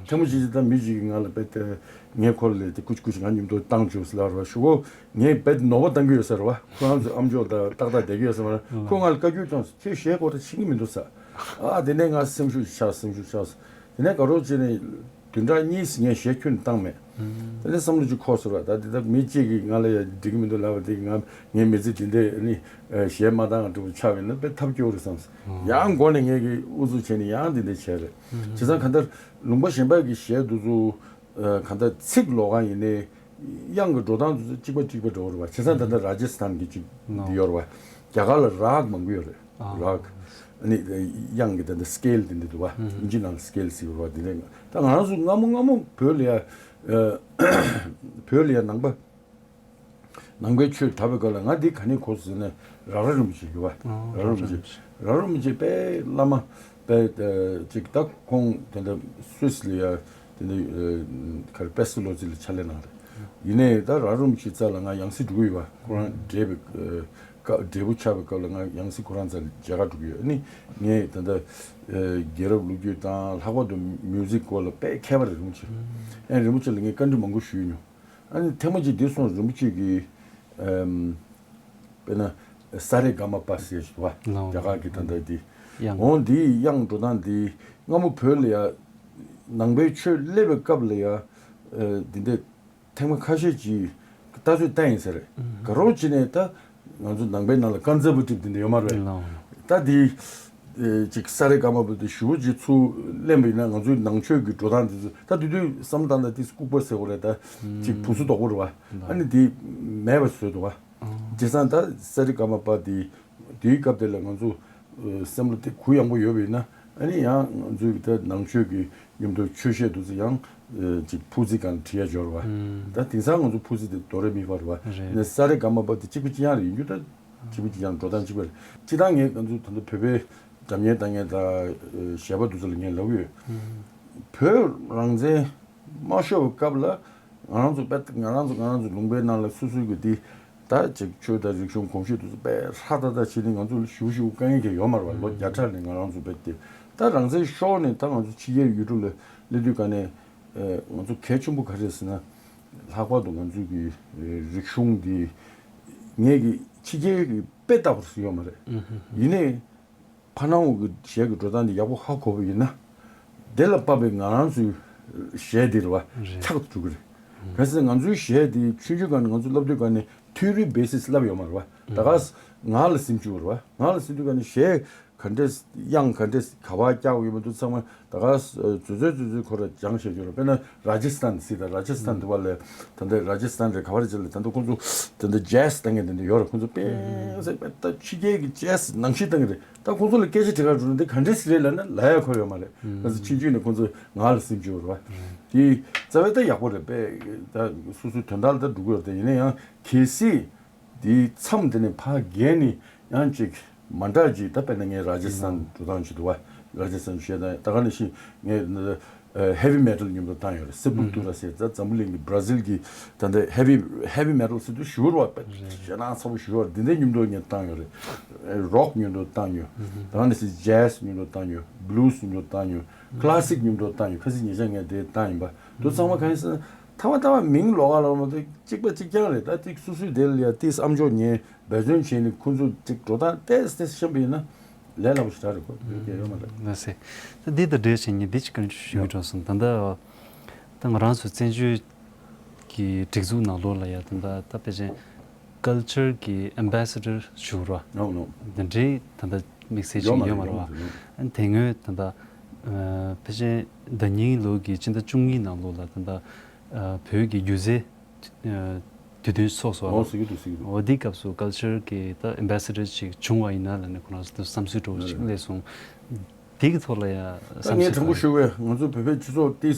ཐེངས་མ་གཅིག་ཅིག་ད་མི་གཅིག་གིས་ང་ལ་རྦད་དེ་ངས་ཁོ་ལ་ལབ་དེ་ཀུ་ཅི་ཀུ་ཅི་ང་མཉམ་དུ་བཏང་བཅུག་ཟེར་ལབ་རེད་བ། ཞུ་གོ། ངས་རྦད་དེ་ནོར་བ་བཏང་གི་ཡོད་ཟེར་རེད་བ། ཁོ་རང་ཚོ་ཨམ་ཅོག་དང་ཏག་ཏག་བསྡད་ཀྱི་ཡོད་ཟེར་བ། ཁོས་ང་ལ་བཀའ་བཀྱོན་བཏང་སོང་། ཁྱོད་གཞས་སྐོར་དེ་ཤེས་ཀྱི་མི་འདུག་ཟེར། ཨ་དེ་ནས་ང་སེམས་ཤུགས་ཆག་སེམས་ཤུགས་ཆག་སོང་། དེ་ནས་དགའ་རོགས་བྱས་ནས་བདུན་ཕྲག་གཉིས་ངས་གཞས་ཁྱོན་བཏང་མེད། དེ་ནས་བསམ་བློ་ཅིག་འཁོར་སོང་ར། ད་འདི་ད་མི་གཅིག་གིས་ང་ལ་ཡ་འགྲིག་གི་མི་འདུག་ལབ་པ་དེ་གིས་ང་ངའི་མི་ཚེ་འདི་འདྲའི་ནི་གཞས་མ་བཏང་འགྲོ་བ་ཆགས་པ་ཡིན་ན་དཔེ་ཐབས་སྐྱོ་རེད་བསམ་སོང་། ཡང་མགོ་ནས་ངས་ཀྱི་ཨུ་ཚུགས་བྱས་ནས་ཡང་འདི་འདྲ་བྱས་རེད། བྱས་ཙང་གང་ལྟར་ལུང་པ་གཞན་པ་གི་གཞས་འདི་ཚོ་གང་ལྟར་ཚིག་ལོགས་ཀ་ཡིན་ནའི་དབྱངས་ཀྱི་འགྲོ་སྟངས་དེ་ཚོ་གཅིག་པ་གཅིག་པ་འགྲོ་བ་རེད་བ། བྱས་ཙང་ད་ལྟ་ར་ཇ་སི་ཐན་གྱི་གཅིག་འདི་ཡོད་རེད་བ། རྒྱ་གར་ལ་རག་མང་པོ་ཡོད་རེད། རག་ཨ་ནི་དབྱངས་ཀྱི་ད་ལྟ་སི་ཀེལ་དེ་འདྲ་འདུག་བ། ཨིན་ཇི་ནང་ལ་སི་ཀེལ་ཟེར་གྱི་རེད་བ། དེ་འདྲ་ད་ང་རང་ཚོ་སྔ་མོ་སྔ་མོ་བོད་ལ་ཡ་བོད་ལ་ཡ་ནང་པ་ནང་པའི་ཆོས་དར་བའི་སྐབས་ལ་ང་འདི་ག་ནས་གོ་ཟེར་ན་ར་ར་རིན་པོ་ཆེ་ཡོད་བ། ར་ར་རིན་པོ་ཆེ། ར་ར་རིན་པོ་ཆེ་དཔེ་བླ་མ་དཔེ་ཅིག་ད་ཁོང་དེ་འདྲ་སུད་སི་ལ་ཡ་དེ་འདྲ་ག་རེ་པེ་སི་ལོ་ཙི་ལ་ཕྱག་ལས་གནང་རེད། ཡིན་ནའི་ད་ར་ར་རིན་པོ་ཆེ་རྩ་ལ་ང་ཡང་སྲིད་འགྲོ་གི་ཡོད་བ། ཁོ་རང་བགྲེས་པའི་སྐབས་བགྲེས་པོ་ཆགས་པའི་སྐབས་ལ་ང་ཡང་སྲིད་ཁོ་རང་རྩ་ལ་མཇལ་ཁ་འགྲོ་གི་ཡོད། ཨ་ནི་ངས་ད་ལྟ་རྒྱལ་རབས་ལོ་རྒྱུས་དང་ལྷག་པར་དུ་མིའུ་ཟིག་སྐོར་ལ་དཔེ་མཁས་པ་རེད་རིན་པོ་ཆེ། ཨ་ནི་རིན་པོ་ཆེ་ལ་ངས་བཀའ་འདྲི་མང་པོ་ཞུས་མྱོང་། ཨ་ནི་ཐེངས་མ་གཅིག་འདི་སོང་རིན་པོ་ཆེ་གིས་ཨམ་དཔེར་ན་ས་རེ་ག་མ་པ་ཟེར་ཞིག་འདུག་བ། ལའོ། རྒྱ་གར་གྱི་ད་ལྟ་འདི། དབྱངས། འོང་འདིའི་དབྱངས་འགྲོ་སྟངས་འདི་སྔ་མོ་བོད་ལ་ཡ་ནང་པའི་ཆོས་སླེབས་པའི་སྐབས་ལ་ཡ་ཨ་འདི་འདྲ་ཐེངས་མ་ཁ་ཤས་ཀྱིས་ལྟ་ཚོད་བསྟན་ཡིན་ས་རེད། དགའ་རོགས་བྱས་ནས་ད་ང་ཚོ་ནང་པའི་ནང་ལ་ཀན་ཛར་བ་ཊིབ་འདི་འདྲ་ཡོད་མ་རེད། ལའོ། ད་འདི་ཨེ་ཅིག་ས་རེ་ག་མ་པ་དེ་ཞུ་བ་ཅིག་ཚུར་ལེན་པ་ཡིན་ན་ང་ཚོའི་ནང་ཆོས་ཀྱི་འགྲོ་སྟངས་དེ་ཚོ་ད་དེ་དུས་བསམ་བློ་བཏང་ན་ཏིས་ལྐུགས་པ་ཟེར་བ་རེད། ད་ཅིག་ཕུ་སུ་དོག་པོ་རེད་བ། ཨ་ནི་དེ་མེད་པ་བཟོས་འདུག་བ། བྱས་ཙང་ད་ས་རེ་ག་མ་པ་དེ་དེའི་སྐབས་དེ་ལ་ང་ཚོ་ཨེ་སེམས་ལ་དེ་གུ་ཡངས་པོ་ཡོད་པ་ཡིན་ན་ཨ་ནི་ཡང་ང་ཚོའི་ད་ནང་ཆོས་ཀྱི་མཉམ་དུ་ཆོས་བཤད་དུ་ཚོ་ཡང་ཨེ་ཅིག་ཕུ་ཚི་གང་བྲི་ཡ་འབྱོར་བ། ད་དེང་སང་ང་ཚོ་ཕུ་ཚི་དེ་དོ་རེ་མི་ཕར་བ། རེད། ནས་ས་རེ་ག་མ་པ་དེ་གཅིག་པ་གཅིག་རྐྱང་རེད། ཡིན་རྒྱུ་ད་གཅིག་པ་གཅིག་རྐྱང་འགྲོ་སྟངས་གཅིག་པ་རེད། སྤྱིར་བཏང་ངས་ང་ཚོ་ད་ལྟ་བོད་པའི་སྒྲ་སྙན་གཏོང་མཁན་དང་གཞས་པ་དེ་ཚོ་ལ་ངས་ལབ་ཡོད། བོད་རང་བཙན་མ་ཤོར་བའི་སྐབས་ལ་ང་རང་ཚོ་དཔེ་ང་རང་ཚོ་ང་རང་ཚོ་ལུང་པའི་ནང་ལ་སོ་སོའི་གི་དེ་ད་ཅིག་ཆོས་དང་རིག་གཞུང་གོམས་གཤིས་དེ་ཚོ་དཔེ་ཧྲ་ཏག་ཏག་བྱས་ནས་ང་ཚོ་ཞུ་ཞུ་དཀའ་ངལ་གྱི་ཡོད་མ་རེད་བ། ལོ་བརྒྱ་ཕྲག་ནས་ང་རང་ཚོ་དཔེ་དེ་ད་རང་བཙན་ཤོར་ནས་ད་ང་ཚོ་ཕྱི་རྒྱལ་ཡུལ་གྲུ་ལ་སླེབས་དུས་ག་ནས་ང་ཚོ་གལ་ཆེན་པོ་ག་རེ་ཟེར་ན་ལྷག་པར་དུ་ང་ཚོའི་གི་རིག་གཞུང་འདི་ངས་གི་ཕྱི་རྒྱལ་གི་དཔེ་ལྟ་བུར་ཟེར་ཡོད་མ་རེད། ཡིན་ནའི། ཕ་ནང་གི་གཞས་ཀྱི་འགྲོ་སྟངས་འདི་ཡག་པོ་ཧ་གོ་བ་ཡིན་ན། དེ་ལ་དཔག་པའི་ང་རང་ཚོའི་གཞས་འདི་རེད་བ། རེད། ཆགས་འགྲོ་གི་རེད། གལ་སྲིད་ང་ཚོའི་གཞས་འདི་ཆུང་ཆུང་སྒང་ནས་ང་ཚོ་སློབ་དུས་སྒང་ནས་ཐིའོ་རི་བེ་སིས་བསླབ་ཡོད་མ་རེད་བ། ད་ག་ས་ངག་ལ་སིམ་བཅུག་རེད་བ། ངག་ལ་སིམ་དུས་སྒང་ནས་གཞས་ག་འདྲས་དབྱངས་ག་འདྲས་ག་པར་རྒྱག་དགོས་ཡོད་མ་འདུག་ཚང་མ་ད་ག་ས་མཛོད་མཛོད་མཛོད་མཛོད་ཁོ་ར་སྦྱངས་བཞག་རྒྱུ་རེད། དཔེར་ན་ར་ཇི་སི་ཐན་ཟེར། ད་ར་ཇི་སི་ཐན་འདི་བ་ལས་ད་ལྟ་ར་ཇི་སི་ཐན་རེད། ག་པར་རེད་ཅེས་ལ་ད་ལྟ་ཁོང་ཚོ་ད་ལྟ་ཇེ་ཛི་བཏང་མཁན་དེ་འདྲ་ཡོད་རེད། ཁོང་ཚོ་དཔེ་ཟེར་དཔེ་ད་ཕྱི་རྒྱལ་གྱི་ཇེ་ཛི་ནང་བཞིན་བཏང་གི་རེད། ད་ཁོང་ཚོ་ལ་སྐད་ཆ་དྲི་ག་འགྲོ་ན་འདི་ག་འདྲས་ཟེར་རེད་ལབ་ན་ལབ་ཡ་ཁོ་ཡོད་མ་རེད། ང་ཚོ་ཆུང་ཆུང་ནས་ཁོང་ཚོ་ངག་ལ་སིམ་བཅུག་རེད་བ། དེ་རྩ་བའི་ད་ཡག་པོ་རེད། དཔེ་ད་སོ་སོའི་དོན་དག་ལ་ད་འགྲོ་གི་ཡོད་རེད། ད་ཡིན་ན་ཡང་གལ་སྲིད་དེའི་མཚམས་དེ་ནས་ཕར་བརྒལ་ནས་ཡང་ཅིག་མ་འདྲ་ཅིག་ད་དཔེར་ན་ངས་ར་ཇི་སི་ཐན་འགྲོ་སྟངས་ཅིག་འདུག་བ། ར་ཇི་སི་ཐན་གཞས་དང་ད་ག་ནང་བཞིན་ངས་ཧེ་བི་མེ་ཊལ་མཉམ་དུ་བཏང་ཡོད་རེད། སེ་པུ་ལ་ཏུ་ར་ཟེར། ད་འཛམ་བུ་གླིང་གི་བྷ་ར་ཟིལ་གྱི་ད་ལྟ་ཧེ་བི་ཧེ་བི་མེ་ཊལ་ཟེར་དུས་ཞུ་བར་བ་དཔེ་ཞེད་སྣང་ཚ་པོ་ཞུ་བར་འདི་འདྲའི་མཉམ་དུ་ངས་བཏང་ཡོད་རེད། རོག་མཉམ་དུ་བཏང་ཡོད། ད་ག་ནང་བཞིན་ཇེ་ཛི་མཉམ་དུ་བཏང་ཡོད། བྷུ་ལུ་སི་མཉམ་དུ་བཏང་ཡོད། ཀ་ལ་སིག་མཉམ་དུ་བཏང་ཡོད། ཁ་སང་ཉེ་ཆར་ངས་དེ་བཏང་ཡིན་པ། དུ་ཚང་མ་གང་ཡིན་ཟེར་ན་ཐ་མ་ཐ་མ་མིང་ལོགས་ཀ་ལོགས་མ་གཏོགས་གཅིག་པ་གཅིག་རྐྱང་རེད། ད་ཅིག་སོ་སོའི་དེ་ལ་ཡ་ཏིས་ཨམ་ཅོག་ཉན་འབད་བརྩོན་བྱས་ནས་ཁོང་ཚོ་ཅིག་འགྲོ་སྟངས་ཏེས་ཏེས་བཤམས་པ་ཡིན་ན་ལས་སླ་པོ་ཞེ་དྲག་རེད། ཁོ་ཡོད་ཀྱི་ཡོད་མ་རེད། ལགས་སེ། ད་འདི་དང་འབྲེལ་བྱས་ངས་འདི་ཅིག་བཀའ་འདྲི་ཞུ་གི་འགྲོ་སོང་། ད་ལྟ་ད་ང་རང་ཚོ་བཙན་བྱོལ་གྱི་སྒྲིག་འཛུགས་ནང་ལོགས་ལ་ཡ་ད་ལྟ་ད་ཕལ་ཆེར་ཀལ་ཅར་གྱི་ཨེམ་བྷེ་སེ་ཌར་ཞུ་རོགས། ནོ་ནོ། དེ་འདྲའི་ད་ལྟ་དམིགས་བསལ་ཅིག་ཡོད་མ་རེད་བ། ཡོད་མ་རེད། ཨ་ནི་དེ་སྔོན་ད་ལྟ་ཨ་ཕལ་ཆེར་ཟླ་ཉིན་ལོ་གི་ཕྱི་ཟླ་བཅུ་གཉིས་ནང་ལོགས་ལ་ད་ལྟ་ཨ་བོད་ཀྱི་སྒྱུ་རྩལ་ཨ་དུས་སྟོན་ཚོགས་སུ་ཨ་ལ། ཨོ་ཟེར་གྱི་འདུག་ཟེར་གྱི་འདུག་འོ་དེའི་སྐབས་སུ་ཀལ་ཅར་གྱི་ད་ཨེམ་བྷེ་སེ་ཌར་ཅིག་བྱུང་བ་ཡིན་ན་ལབ་ནས་ཁོ་རང་ཚོ་བསམ་ཚུལ་འདྲ་བོ་ཅིག་ཨ་སླེབས་སོང་། དེ་གི་ཐོག་ལ་ཡ་ད་བསམ་ངས་ཚུལ་དྲང་པོ་ཞུ་བས་ང་ཚོ་བོད་པའི་སྤྱི་ཚོགས་དེ་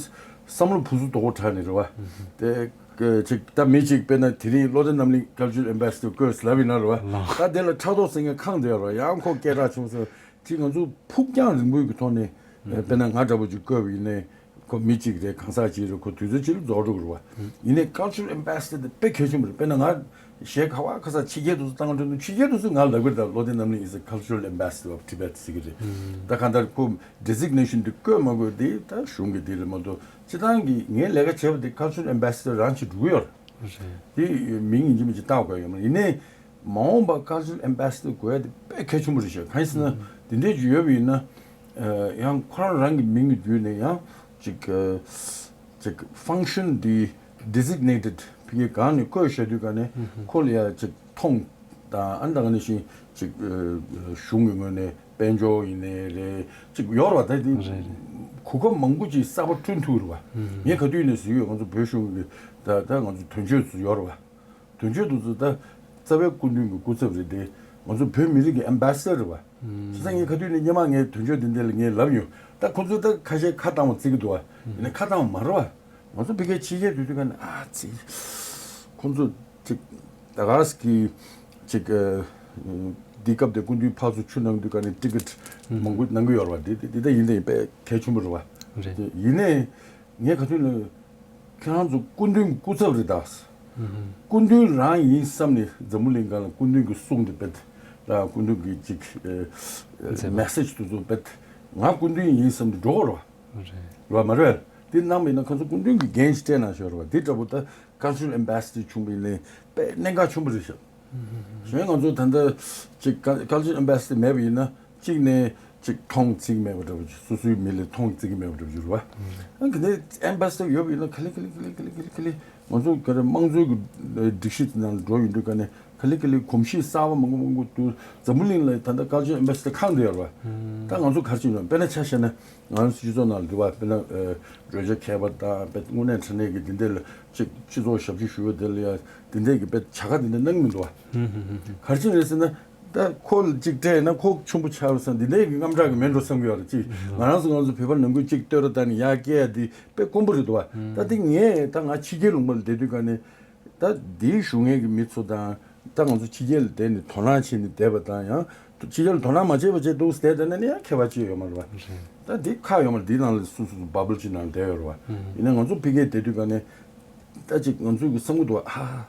བསམ་བློ་ཕུ་སུ་དོག་པོ་དྲགས་ནས་རེད་བ། དེ་ཅིག་ད་མི་གཅིག་དཔེར་ན་དེ་རིང་བློ་བདེ་རྣམ་གླིང་ཀལ་ཅར་ཨེམ་བྷེ་སེ་ཌར་བསྐོས་ཟེར་ལབ་ཡིན་ན་རེད་བ། ད་དེ་ལ་ཕྲག་དོག་ཟེར་མཁན་གང་འདུག་ཡ་རེད་བ། ཡང་ཁོ་སྐད་གྲགས་ཆུང་ཟེར་ཅིག་ང་ཚོ་ཕུགས་རྒྱང་རིང་པོའི་གི་ཐོག་ནས་དཔེར་ན་ང་འདྲ་པོ་ཅིག་བསྐོས་པ་ཡིན་ནའི་ཁོ་མི་གཅིག་རེད། གང་ཟག་གཅིག་རེད། ཁོ་དུས་ཚོད་གཅིག་ལ་རྫོགས་འགྲོ་གི་རེད་བ། ཡིན་ནའི་ཀལ་ཅར་ཨེམ་བྷེ་སེ་ཌར་དེ་དཔེ་གལ་ཆེན་པོ་རེད། དཔེར་ན་ང་གཞས་ག་བ་ག་ས་ཕྱི་རྒྱལ་དུ་སུ་བཏང་འགྲོ་དུས་ཕྱི་རྒྱལ་དུ་སུ་ང་ལབ་གི་རེད། ད་བློ་བདེ་རྣམ་གླིང་is a cultural ambassador of Tibet ཟེར་གི་རེད། ད་གང་ལྟར་ཁོ་ཌི་ཟིག་ནེ་ཤན་དེ་བཀོད་མ་དགོས་དེ་ད་གཞུང་གི་དེ་རེད་མ་གཏོགས་སྤྱི་བཏང་གི་ངའི་ལས་ཀ་བྱས་པ་དེ་ཀལ་ཅར་ཨེམ་བྷེ་སེ་ཌར་རང་བྱེད་འགྲོ་གི་ཡོད་རེད། དེ་མིང་ཡིན་གཅིག་མིན་གཅིག་བཏགས་དགོས་ཡོད་མ་རེད། ཡིན་ནའི་མ་འོངས་པ་ཀལ་ཅར་ཨེམ་བྷེ་སེ་ཌར་དགོས་ཡ་དེ་དཔེ་གལ་ཆེན་པོ་རེད་ཤག་གང་ཡིན་ཟེར་ན་དེ་འདྲས་ཅིག་ཡོད་པ་ཡིན་ན་ཡང་ཁོ་རང་རང་གི་མིང་གི་བརྒྱུད་ནས་ཡང་ཅིག་ཅིག་ཕང་ཤན་དེ་ཌི་ཟིག་ནེ་ཊེཌ་ཕ་གིའི་སྒང་ནས་བཀོད་བཞག་དུས་ག་ནས་ཁོ་ལ་ཡ་ཅིག་མཐོང་དང་ཨ་ནི་ད་ག་ནང་བཞིན་ཅིག་གཞུང་གི་ངོས་ནས་དཔལ་འབྱོར་ཡིན་ནའི་རེད། ཅིག་ཡོད་རེད་བ། ད་དེ་གོ་སྐབས་མང་པོ་ཅིག་གསར་པ་བསྐྲུན་ཐུབ་རེད་བ། ངས་ག་དུས་ནས་ཟེར་ཡོད། ང་ཚོ་བོད་གཞུང་གི་ད་ད་ང་ཚོ་དོན་གཅོད་ཚོ་ཡོད་རེད་བ། དོན་གཅོད་དེ་ཚོ་ད་རྩ་བའི་སྐུ་མདུན་གྱི་སྐུ་ཚབ་རེད་དེ། ང་ཚོ་བོད་མི་རིགས་ཀྱི་ཨེམ་བྷེ་སེ་ཌར་རེད་བ། བྱས་ཙང་ངས་ག་དུས་ནས་སྔོན་མ་ངས་དོན་གཅོད་དེ་འདྲ་ལ་ངས་ལབ་ཡོད། ད་ཁོ་ཚོ་ད་ཁ་ཤས་ཁ་བཏང་བ་བརྩི་གི་འདུག་བ། ཡིན་ན་ཁ་བཏང་བ་མ་རེད་བ། ང་ཚོ་ཕ་གིར་ཕྱི་རྒྱལ་དུས་དུས་ག་ནས་ཨ་ཙི། ཁོ་ཚོ་ཅིག་ད་ག་ས་གི་ཅིག་ཨ་འདི་སྐབས་དེ་སྐུ་མདུན་ཕར་ཚུར་ཆུ་ནང་དུས་ག་ནས་ཊི་ཀེ་ཊི་མང་པོ་གནང་གི་ཡོད་རེད་བ། འདི་འདི་འདི་ད་ཡིན་ད་ཡིན་པས་གལ་ཆེན་པོ་རེད་བ། རེད། ཡིན་ནའི། ངས་ག་དུས་ནས་ཁྱེད་རང་ཚོ་སྐུ་མདུན་གྱི་སྐུ་ཚབ་རེད་ད། སྐུ་མདུན་རང་ཡིན་བསམ་ནས་འཛམ་བུ་གླིང་སྒང་ལ་སྐུ་མདུན་གྱི་གསུང་དེ་བེད་ལ་སྐུ་མདུན་གྱི་ཅིག་མེ་སེ་ཇི་དེ་ཚོ་བེད་ང་སྐུ་མདུན་ཡིན་བསམ་ནས་འགྲོ་དགོས་རེད་བ། རེད་བ་མ་རེད། དེ་གནང་བ་ཡིན་ན་ཁོང་ཚོ་སྐུ་མདུན་གྱི་འགན་ཞིག་སྤྲད་གནང་ཤོག་རེད་བ། དེ་འདྲ་པོ་ད་ཀལ་ཅར་ཨེམ་བྷེ་སེ་ཌར་བྱུང་བ་ཡིན་ནའི་དཔེ་གནད་འགག་ཆེན་པོ་རེད་ཤག་གཞན་ང་ཚོ་ད་ལྟ་ཅིག་ཀལ་ཅར་ཨེམ་བྷེ་སེ་ཌར་མེད་པ་ཡིན་ན་གཅིག་ནས་ཅིག་མཐོང་བརྩི་གི་མེད་པ་འདྲ་པོ་ཅིག་སོ་སོའི་མི་ལ་མཐོང་བརྩི་གི་མེད་པ་འདྲ་པོ་ཅིག་རེད་བ། ཨ་གི་ནས་ཨེམ་བྷེ་སེ་ཌར་ཡོད་པ་ཡིན་ན་ག་ལེ་ག་ལེ་ག་ལེ་ང་ཚོ་ག་རེ་དམངས་གཙོའི་གི་སྒྲིག་གཞི་དེ་ནང་ལ་འགྲོ་ཡོང་དུས་ག་ནས་ག་ལེ་ག་ལེ་གོམས་གཤིས་གསར་པ་མང་པོ་མང་པོ་འདུག་འཛམ་བུ་གླིང་ལ་ད་ལྟ་ཀལ་ཅར་ཨེམ་བྷེ་སེ་ཌར་ཁང་དེ་ཡོད་རེད་བ། ད་ང་ཚོ་ག་རེ་བྱེད་ཡོང་དཔེར་ན་ཆ་བཞག་ན། ང་ཚོ་སྤྱི་ཚོགས་ནང་ལ་འདུག་བ། དཔེར་ན་རོལ་ཆ་མཁས་པ་དང་དཔེ་དངོས་གནས་དྲང་གནས་ཀྱི་འདི་འདྲ་ལ་ཅིག་སྤྱི་ཚོགས་ཞབས་ཕྱི་ཞུ་བ་དེ་ལ་ཡང་འདི་འདྲ་གི་དཔེ་བྱ་དགའ་འདི་འདྲ་གནང་མི་འདུག་བ། ག་རེ་བྱས་རེད་ཟེར་ན། ད་ཁོ་ལ་ཅིག་སྤྲད་ན་ཁོ་ཆེན་པོ་ཆགས་རེད་བསམ། འདི་འདྲ་གི་རྔམ་དྲག་གི་མེད་འགྲོ་བསམ་གི་ཡོད་རེད། ཅིག་ང་རང་ཚོ་ང་ཚོ་བོད་པ་ནང་ཁུལ་ཅིག་བསྟོད་ར་བཏང་ནས་ཡར་སྐྱེལ་ཡ་འདི་དཔེ་དཀོན་པོ་རེད་འདུག་བ། ད་འདི་ངས་ད་ང་ཕྱི་རྒྱལ་ལུང་པ་ལ་བསྡད་དུས་ག་ནས། ད་འདིའི་བཞུགས་མཁན་གྱི་མི་ཚོ་དང་ད་ང་ཚོ་ཕྱི་རྒྱལ་ལ་བསྡད་ནས་དོ་སྣང་བྱས་ནས་བསྡད་པ་དང་ཡང་ཕྱི་རྒྱལ་ལ་དོ་སྣང་མ་བྱས་པ་བྱས་འདུག་བསྡད་བསྡད་ན་ནི་ཡང་ཁྱད་པར་ཅི་ཡོད་མ་རེད་བ། རེད། ད་འདི་ཁག་ཡོད་མ་རེད། འདི་ནང་ལ་སོ་སོ་སོ་བ་བལ་ཅིག་ནང་བསྡད་ཡོད་རེད་བ། ཡིན་ན་ང་ཚོ་ཕ་གིར་བསྡད་དུས་ག་ནས་ད་ཅིག་ང་ཚོའི་གི་བསམ་གི་འདུག་བ། ཧ།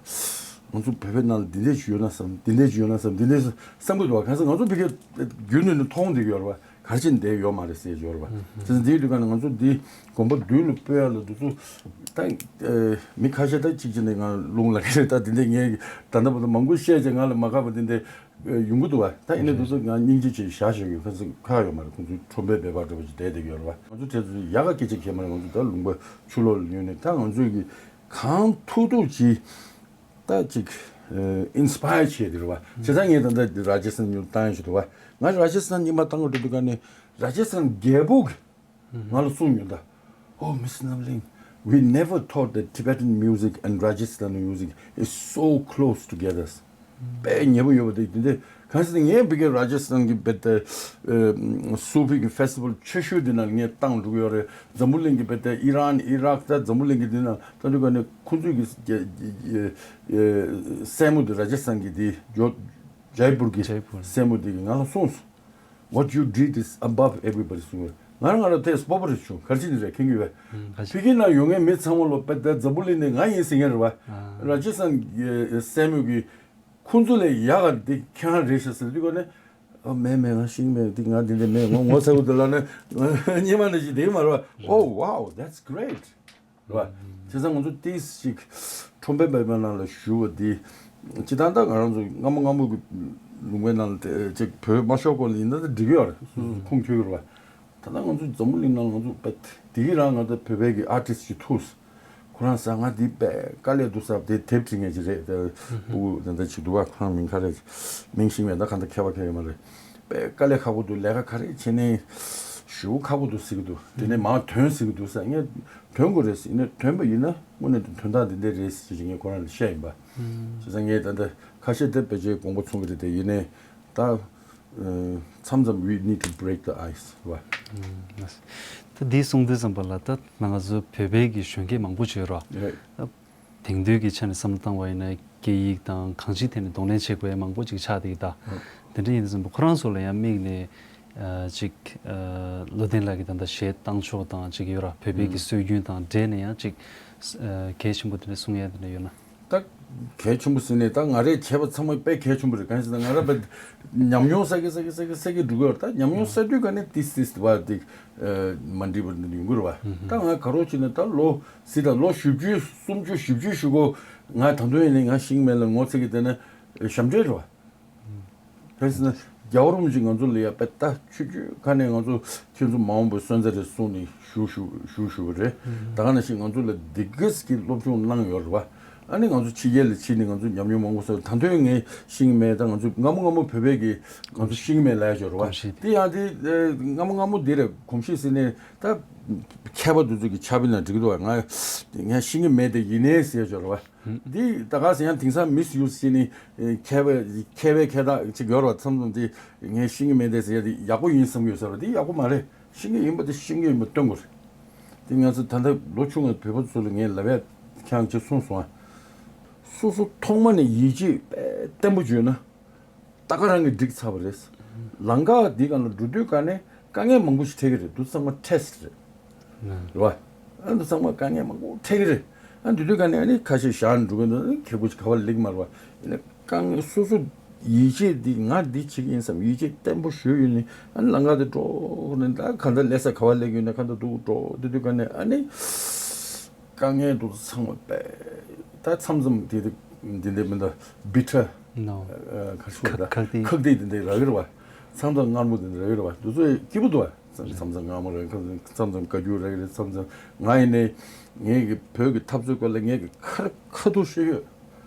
ང་ཚོ་བོད་པའི་ནང་ལ་འདི་འདྲས་ཅིག་ཡོད་ན་བསམ། འདི་འདྲས་ཅིག་ཡོད་ན་བསམ། འདི་འདྲས་བསམ་གི་འདུག་བ། གང་ཟེར་ང་ཚོ་ཕ་གིར་རྒྱུན་ནས་ནི་མཐོང་བསྡད་ཀྱི་ཡོད་རེད་བ། ག་རེ་བྱས་ནས་བསྡད་ཡོད་མ་རེད་ཟེར་ཡོད་རེད་བ། དེ་ཚོ་འདིའི་དུས་ག་ནས་ང་ཚོ་འདི་དགོན་པ་མདུན་ལ་སྤོ་ཡ་ལ་འདི་ཚོ་ད་མི་ཁ་ཤས་ད་གཅིག་གཅིག་ནས་ང་རླུང་ལ་གི་རེད། ད་དེ་འདྲས་ངས་ད་ལྟ་བར་དུ་མང་པོ་བཤད་ཅེས་ང་ལ་མ་ཁག་པ་དེ་འདྲས་ཡོང་གི་འདུག་བ། ད་ཡིན་ནའི་འདི་ཚོ་ང་སྙིང་རྗེ་ཆེ་བཞག་བཞག་ཡོད། ཁ་སང་ཁག་ཡོད་མ་རེད། ཁོང་ཚོའི་ཁྲོམ་པའི་སྦལ་པ་འདྲ་པོ་ཅིག་བསྡད་བསྡད་ཀྱི་ཡོད་རེད་བ། ང་ཚོ་གྲས་ཚོ་ཡག་ག་སྐད་ཆ་གས་མ་རེད། ང་ཚོ་ད་ལུང་པ་ཆུ་ལོག་ལ་ཉུལ་ནས་ད་ང་ཚོས་ཀྱི་གང་ཐུབ་ཐུབ་ཅིག་ད་ཅིག་ཨིན་སི་པ་ཡར་བྱས་དེ་རེད་བ། བྱས་ཙང་ངས་ད་ལྟ་ར་ཇ་སི་ཐན་ཉུལ་བཏང་ཡ་ཞིག་འདུག་བ། ང་ར་ཇ་སི་ཐན་ཉི་མ་བཏང་གི་འགྲོ་དུས་ག་ནས་ར་ཇ་སི་ཐན་རྒྱལ་པོ་གི་ང་ལ་གསུངས་ཡོད་ད། Oh, Mister Namling, we never thought that Tibetan music and Rajasthani music is so close together. དཔེ་ཉེ་པོ་ཡོད་པ་དེ་དེ་འདྲ་གང་ཟེར་ན། ངས་བི་གའི་ར་ཇ་སི་ཐན་གྱི་བེ་ཏེ་སུ་ཕི་གི་ཕེ་སི་ཊི་ཝལ་ཆེ་ཤོས་དེ་ནང་ངས་བཏང་འགྲོ་གི་ཡོད་རེད། འཛམ་བུ་གླིང་གི་བེ་ཏེ་ཨི་རན་ཨི་རག་ད་འཛམ་བུ་གླིང་གི་དེ་ནང་ད་དུས་ག་ནས་ཁོང་ཚོས་ཀྱི་སྲས་མོ་དེ་ར་ཇ་སི་ཐན་གྱི་དེ་ཇོ་ཇའི་པུར་གྱི་ཇའི་པུར། སྲས་མོ་དེ་གི་ང་ལ་གསུངས་སོང་། What you did is above everybody. གསུངས། ང་རང་ང་རང་དེ་སྤོབས་པ་རེད་བྱུང་། ག་རེ་བྱས་ནས་རེད་མཁྱེན་གྱི་ཡོད་པས། ཕ་གི་ན་ཡོང་མཁན་མི་ཚང་མ་ལོ་པད་དེ་འཛམ་བུ་གླིང་ནས་ང་ཡིན་ཟེར་མཁན་རེད་བ། ར་ཇ་སི་ཐན་གྱི་སྲས་མོ་གི་ཁོང་ཚོ་ལས་ཡག་ག་འདི་ཁྱེད་རང་རེད་ཤག་ཟེར་དུས་ག་ནས། ཨ་མེད་མེད། ང་ཤེས་ཀྱི་མེད། འདི་ང་འདི་འདྲ་མེད། ངོ་ངོ་ཚ་བོ་འདི་ལ་ནི་སྙེ་མ་ནི་ཞིག་དེ་མ་རེད་བ། Oh wow, that's great. རེད་བ། བྱས་ཙང་ང་ཚོ་ཏིས་ཅིག་ཁྲོམ་པའི་སྦལ་པའི་ནང་ལ་ཞུ་བ་འདི་ཅི་ད་ལྟ་ང་རང་ཚོ་སྔ་མོ་སྔ་མོ་གི་ལུང་པའི་ནང་ལ་དེ་ཅིག་བོད་མ་ཤོར་སྐོར་ལ་ཡིན་ན་ད་འགྲིག་གི་ཡོད་རེད། སོ་སོ་ཁུངས་འཁྱོལ་གི་རེད་བ། ད་ལྟ་ང་ཚོ་འཛམ་བུ་གླིང་ནང་ང་ཚོ་དཔེ་དེ་གི་རང་ང་ཚོ་བོད་པའི་གི་ཨར་ཊིསི་ཅིག་ཐུག་ཁོ་རང་ཟེར་ང་འདི་དཔེ་དཀའ་ལས་འདུག་ཟེར་དེ་དེབ་བྲིས་མཁན་ཅིག་རེད། དེ་ཕྲུ་གུ་ད་ལྟ་ཅིག་འདུག་བ། ཁོ་རང་མིང་ག་རེ་མིང་ཤེས་མེད། ད་ག་འདྲ་མཁས་པ་མཁས་ཡོད་མ་རེད། དཔེ་དཀའ་ལས་ཁག་པོ་འདུག་ལས་ཀ་ག་རེ་བྱས་ནའི་ཞེ་པོ་ཁག་པོ་འདུག་ཟེར་གི་འདུག་དེ་ནས་མར་ཐོན་ཟེར་གི་འདུག་ཟེར། ངས་ཐོན་དགོས་རེད་ཟེར། ཡིན་ན་ཐོན་པ་ཡིན་ན་དངོས་གནས་དོན་དག་འདི་འདྲ་རེད་ཟེར་ཅིག་ངས་ཁོ་རང་ལ་བཤད་ཡིན་པ། བྱས་ཙང་ངས་ད་ལྟ་ཁ་ཤས་དེ་ཕལ་ཆེར་དགོངས་པ་ཚོམ་གི་རེད། དེ་ཡིན་ནའི་ད། མཚམས་མཚམས་we need to break the ice. རེད་བ། ད་འདི་གསུང་དུས་ཙམ་པ་ལ་ད་ང་ཚོ་བོད་པའི་གི་གཞོན་སྐྱེས་མང་པོ་ཅིག་ཡོད་རེད་བ། རེད། དེང་དུས་ཀྱི་ཆ་ནས་བསམ་བློ་བཏང་བ་ཡིན་ན་སྐད་ཡིག་དང་གང་ཅིའི་ཐད་ནས་གདོང་ལེན་བྱེད་དགོས་ཡ་མང་པོ་ཅིག་ཆགས་བསྡད་ཀྱི་ད། དེ་འདྲ་ཡིན་དུས་ཙམ་པ་ཁོ་རང་ཚོ་ལ་ཡང་དམིགས་ནས་ཅིག་བློ་ལྡན་ལགས་ཀྱི་ད་ལྟ་གཞས་བཏང་ཕྱོགས་དང་ཅིག་ཡོད་ར། བོད་པའི་གི་སྲོལ་རྒྱུན་དང་འབྲེལ་ནས་ཡང་ཅིག་གལ་ཆེན་པོ་དེ་འདྲ་གསུང་ཡ་དེ་འདྲ་ཡོད་ན། ད་གལ་ཆེན་པོ་ཟེར་ནས་ད་ང་རས་བྱས་པ་ཚང་མ་དཔེ་གལ་ཆེན་པོ་རེད། གང་ཡིན་ཟེར་ན་ང་ར་དཔེ་ཉམས་མྱོང་བསགས་ཀྱི་བསགས་ཀྱི་བསགས་ཀྱི་བསགས་ཀྱི་འགྲོ་གི་ཡོད་རེད། ད་ཉམས་མྱོང་བསགས་དུས་ག་ནས་ཏིས་ཏིས་བ་དེ་མ་འགྲིག་པ་འདི་ཡོང་གི་རེད་བ། ད་ང་ག་རོགས་བྱས་ནས་ད་ལོ་ཟིན་ད་ལོ་བཞི་བཅུ་སུམ་ཅུ་བཞི་བཅུ་ཞུ་གོ། ང་ད་དུང་ཡིན་ནའི་ང་ཤེས་ཀྱི་མེད་ལ་ངོ་ཚ་གི་བསྡད་ན་ཞབས་འདྲེན་རེད་བ། ག་རེ་ཟེར་ན་རྒྱལ་བ་རིན་པོ་ཆེ་ང་ཚོ་ལ་ཡ་དཔེ་ད་ཆུ་ཆུ་ཁ་ནས་ང་ཚོ་ཁྱེད་ཚོ་མ་འོངས་པའི་སོན་རྩ་རེད་གསུངས་ནས་ཞུ་ཞུ་ཞུ་ཞུ་བ་རེད། ད་ག་ནང་བཞིན་ང་ཚོ་ལ་འདི་གས་ཀྱི་སློབ་སྦྱོང་གནང་ཡོད་རེད་བ། ཨ་ནི་ང་ཚོ་ཕྱི་རྒྱལ་ལ་ཕྱིན་ནས་ང་ཚོ་ཉམས་མྱོང་མང་པོ་བསགས། ད་དུང་ངས་ཤེས་ཀྱི་མེད། ད་ང་ཚོ་སྔ་མོ་སྔ་མོ་བོད་པའི་གི་ང་ཚོ་ཤེས་ཀྱི་མེད་ལབ་ཡ་ཅིག་ཡོད་རེད་བ། གོམས་གཤིས་དེ་ཡང་དེ་སྔ་མོ་སྔ་མོ་འདི་རེད། གོམས་གཤིས་ཟེར་ནས་ད་མཁས་པ་དེ་ཚོ་གི་ཕྱག་དཔེ་ན་འགྲིག་གི་འདུག་བ། ང་ངས་ཤེས་ཀྱི་མེད་དེ་ཡིན་ནའི་ཟེར་ཡ་ཅིག་ཡོད་རེད་བ། འདི་ད་ག་ཟེར་ཡང་དེང་སང་མིས་ཡུ་སི་བྱས་ནས་མཁས་པའི་མཁས་པའི་མཁས་དག་ཅིག་ཡོད་རེད་བ། མཚམས་མཚམས་དེ་ངས་ཤེས་ཀྱི་མེད་དེ་ཟེར་ཡ་དེ་ཡག་པོ་ཡིན་བསམ་གྱི་ཡོད་ས་རེད་བ། དེ་ཡག་པོ་མ་རེད། ཤེས་ཀྱི་ཡིན་པ་དེ་ཤེས་ཀྱི་ཡིན་པ་སྟོན་དགོས་རེད། དེ་ང་ཚོ་ད་ལྟ་ལོ་ཆུང་བའི་བོད་པ་ཚོ་ལ་ངས་ལབ་ཡ་ཁྱེད་རང་ཅིག་གསུངས་སོང་ཨ། སོ་སོ་ཐོག་མ་ནས་ཡིད་ཆེས་བརྟན་པོ་བྱོས་ན། ད་ག་རང་གིས་འགྲིག་ཚར་བ་རེད། ལམ་ཁ་འདི་སྒང་ལ་འགྲོ་དུས་ག་ནས་དཀའ་ངལ་མང་པོ་ཞིག་འཕྲད་ཀྱི་རེད། འདི་ཚང་མ་ཊེ་སི་ཊི་རེད། རེད་བ། ཨ་འདི་ཚང་མ་དཀའ་ངལ་མང་པོ་འཕྲད་ཀྱི་རེད། ཨ་འདི་དུས་ག་ནས་ཨ་ནི་ཁ་ཤས་བཞག་ནས་འགྲོ་གི་འདུག་ཁེ་པོ་ཞིག་ག་བ་ལེགས་མ་རེད་བ། ཡིན་ན་དཀའ་ངལ་སོ་སོ་ཡིད་ཆེས་འདི་ང་འདི་བྱེད་ཀྱི་ཡིན་བསམ་ཡིད་ཆེས་བརྟན་པོ་ཞུ་ཡོད་ནི་ཨ་ནི་ལམ་ཁ་དེ་འགྲོ་ནས་ད་ག་འདྲ་ལས་ས་ག་བ་ལེགས་ཡོད་ན་ག་འདྲ་འདུག་འགྲོ་འདི་དུས་ག་ནས་ཨ་ནི། དཀའ་ངལ་འདུག་ཚང་མ་པས་ད་མཚམས་མཚམས་དེ་དེ་འདི་འདྲ་མི་འདུག་བི་ཊར། ནོ། ཁ་ཤུ་ད་ཁག་ཁག་དེ་ཁག་དེ་འདི་འདྲ་རག་གི་རེད་བ། མཚམས་མཚམས་མངར་མོ་འདི་འདྲ་རག་གི་རེད་བ། འདི་ཚོ་སྐྱིད་པོ་འདུག་བ། མཚམས་མཚམས་མངར་མོ་རག་གི་རེད། མཚམས་མཚམས་དགའ་སྐྱོ་རག་གི་རེད། མཚམས་མཚམས་ང་ཡིན་ནའི་ངས་ཀྱི་བོད་ཀྱི་འཐབ་རྩོད་སྐོར་ལ་ངས་ཀྱི་ཁ་ཁ་ཐུག་ཤོད་ཡོད་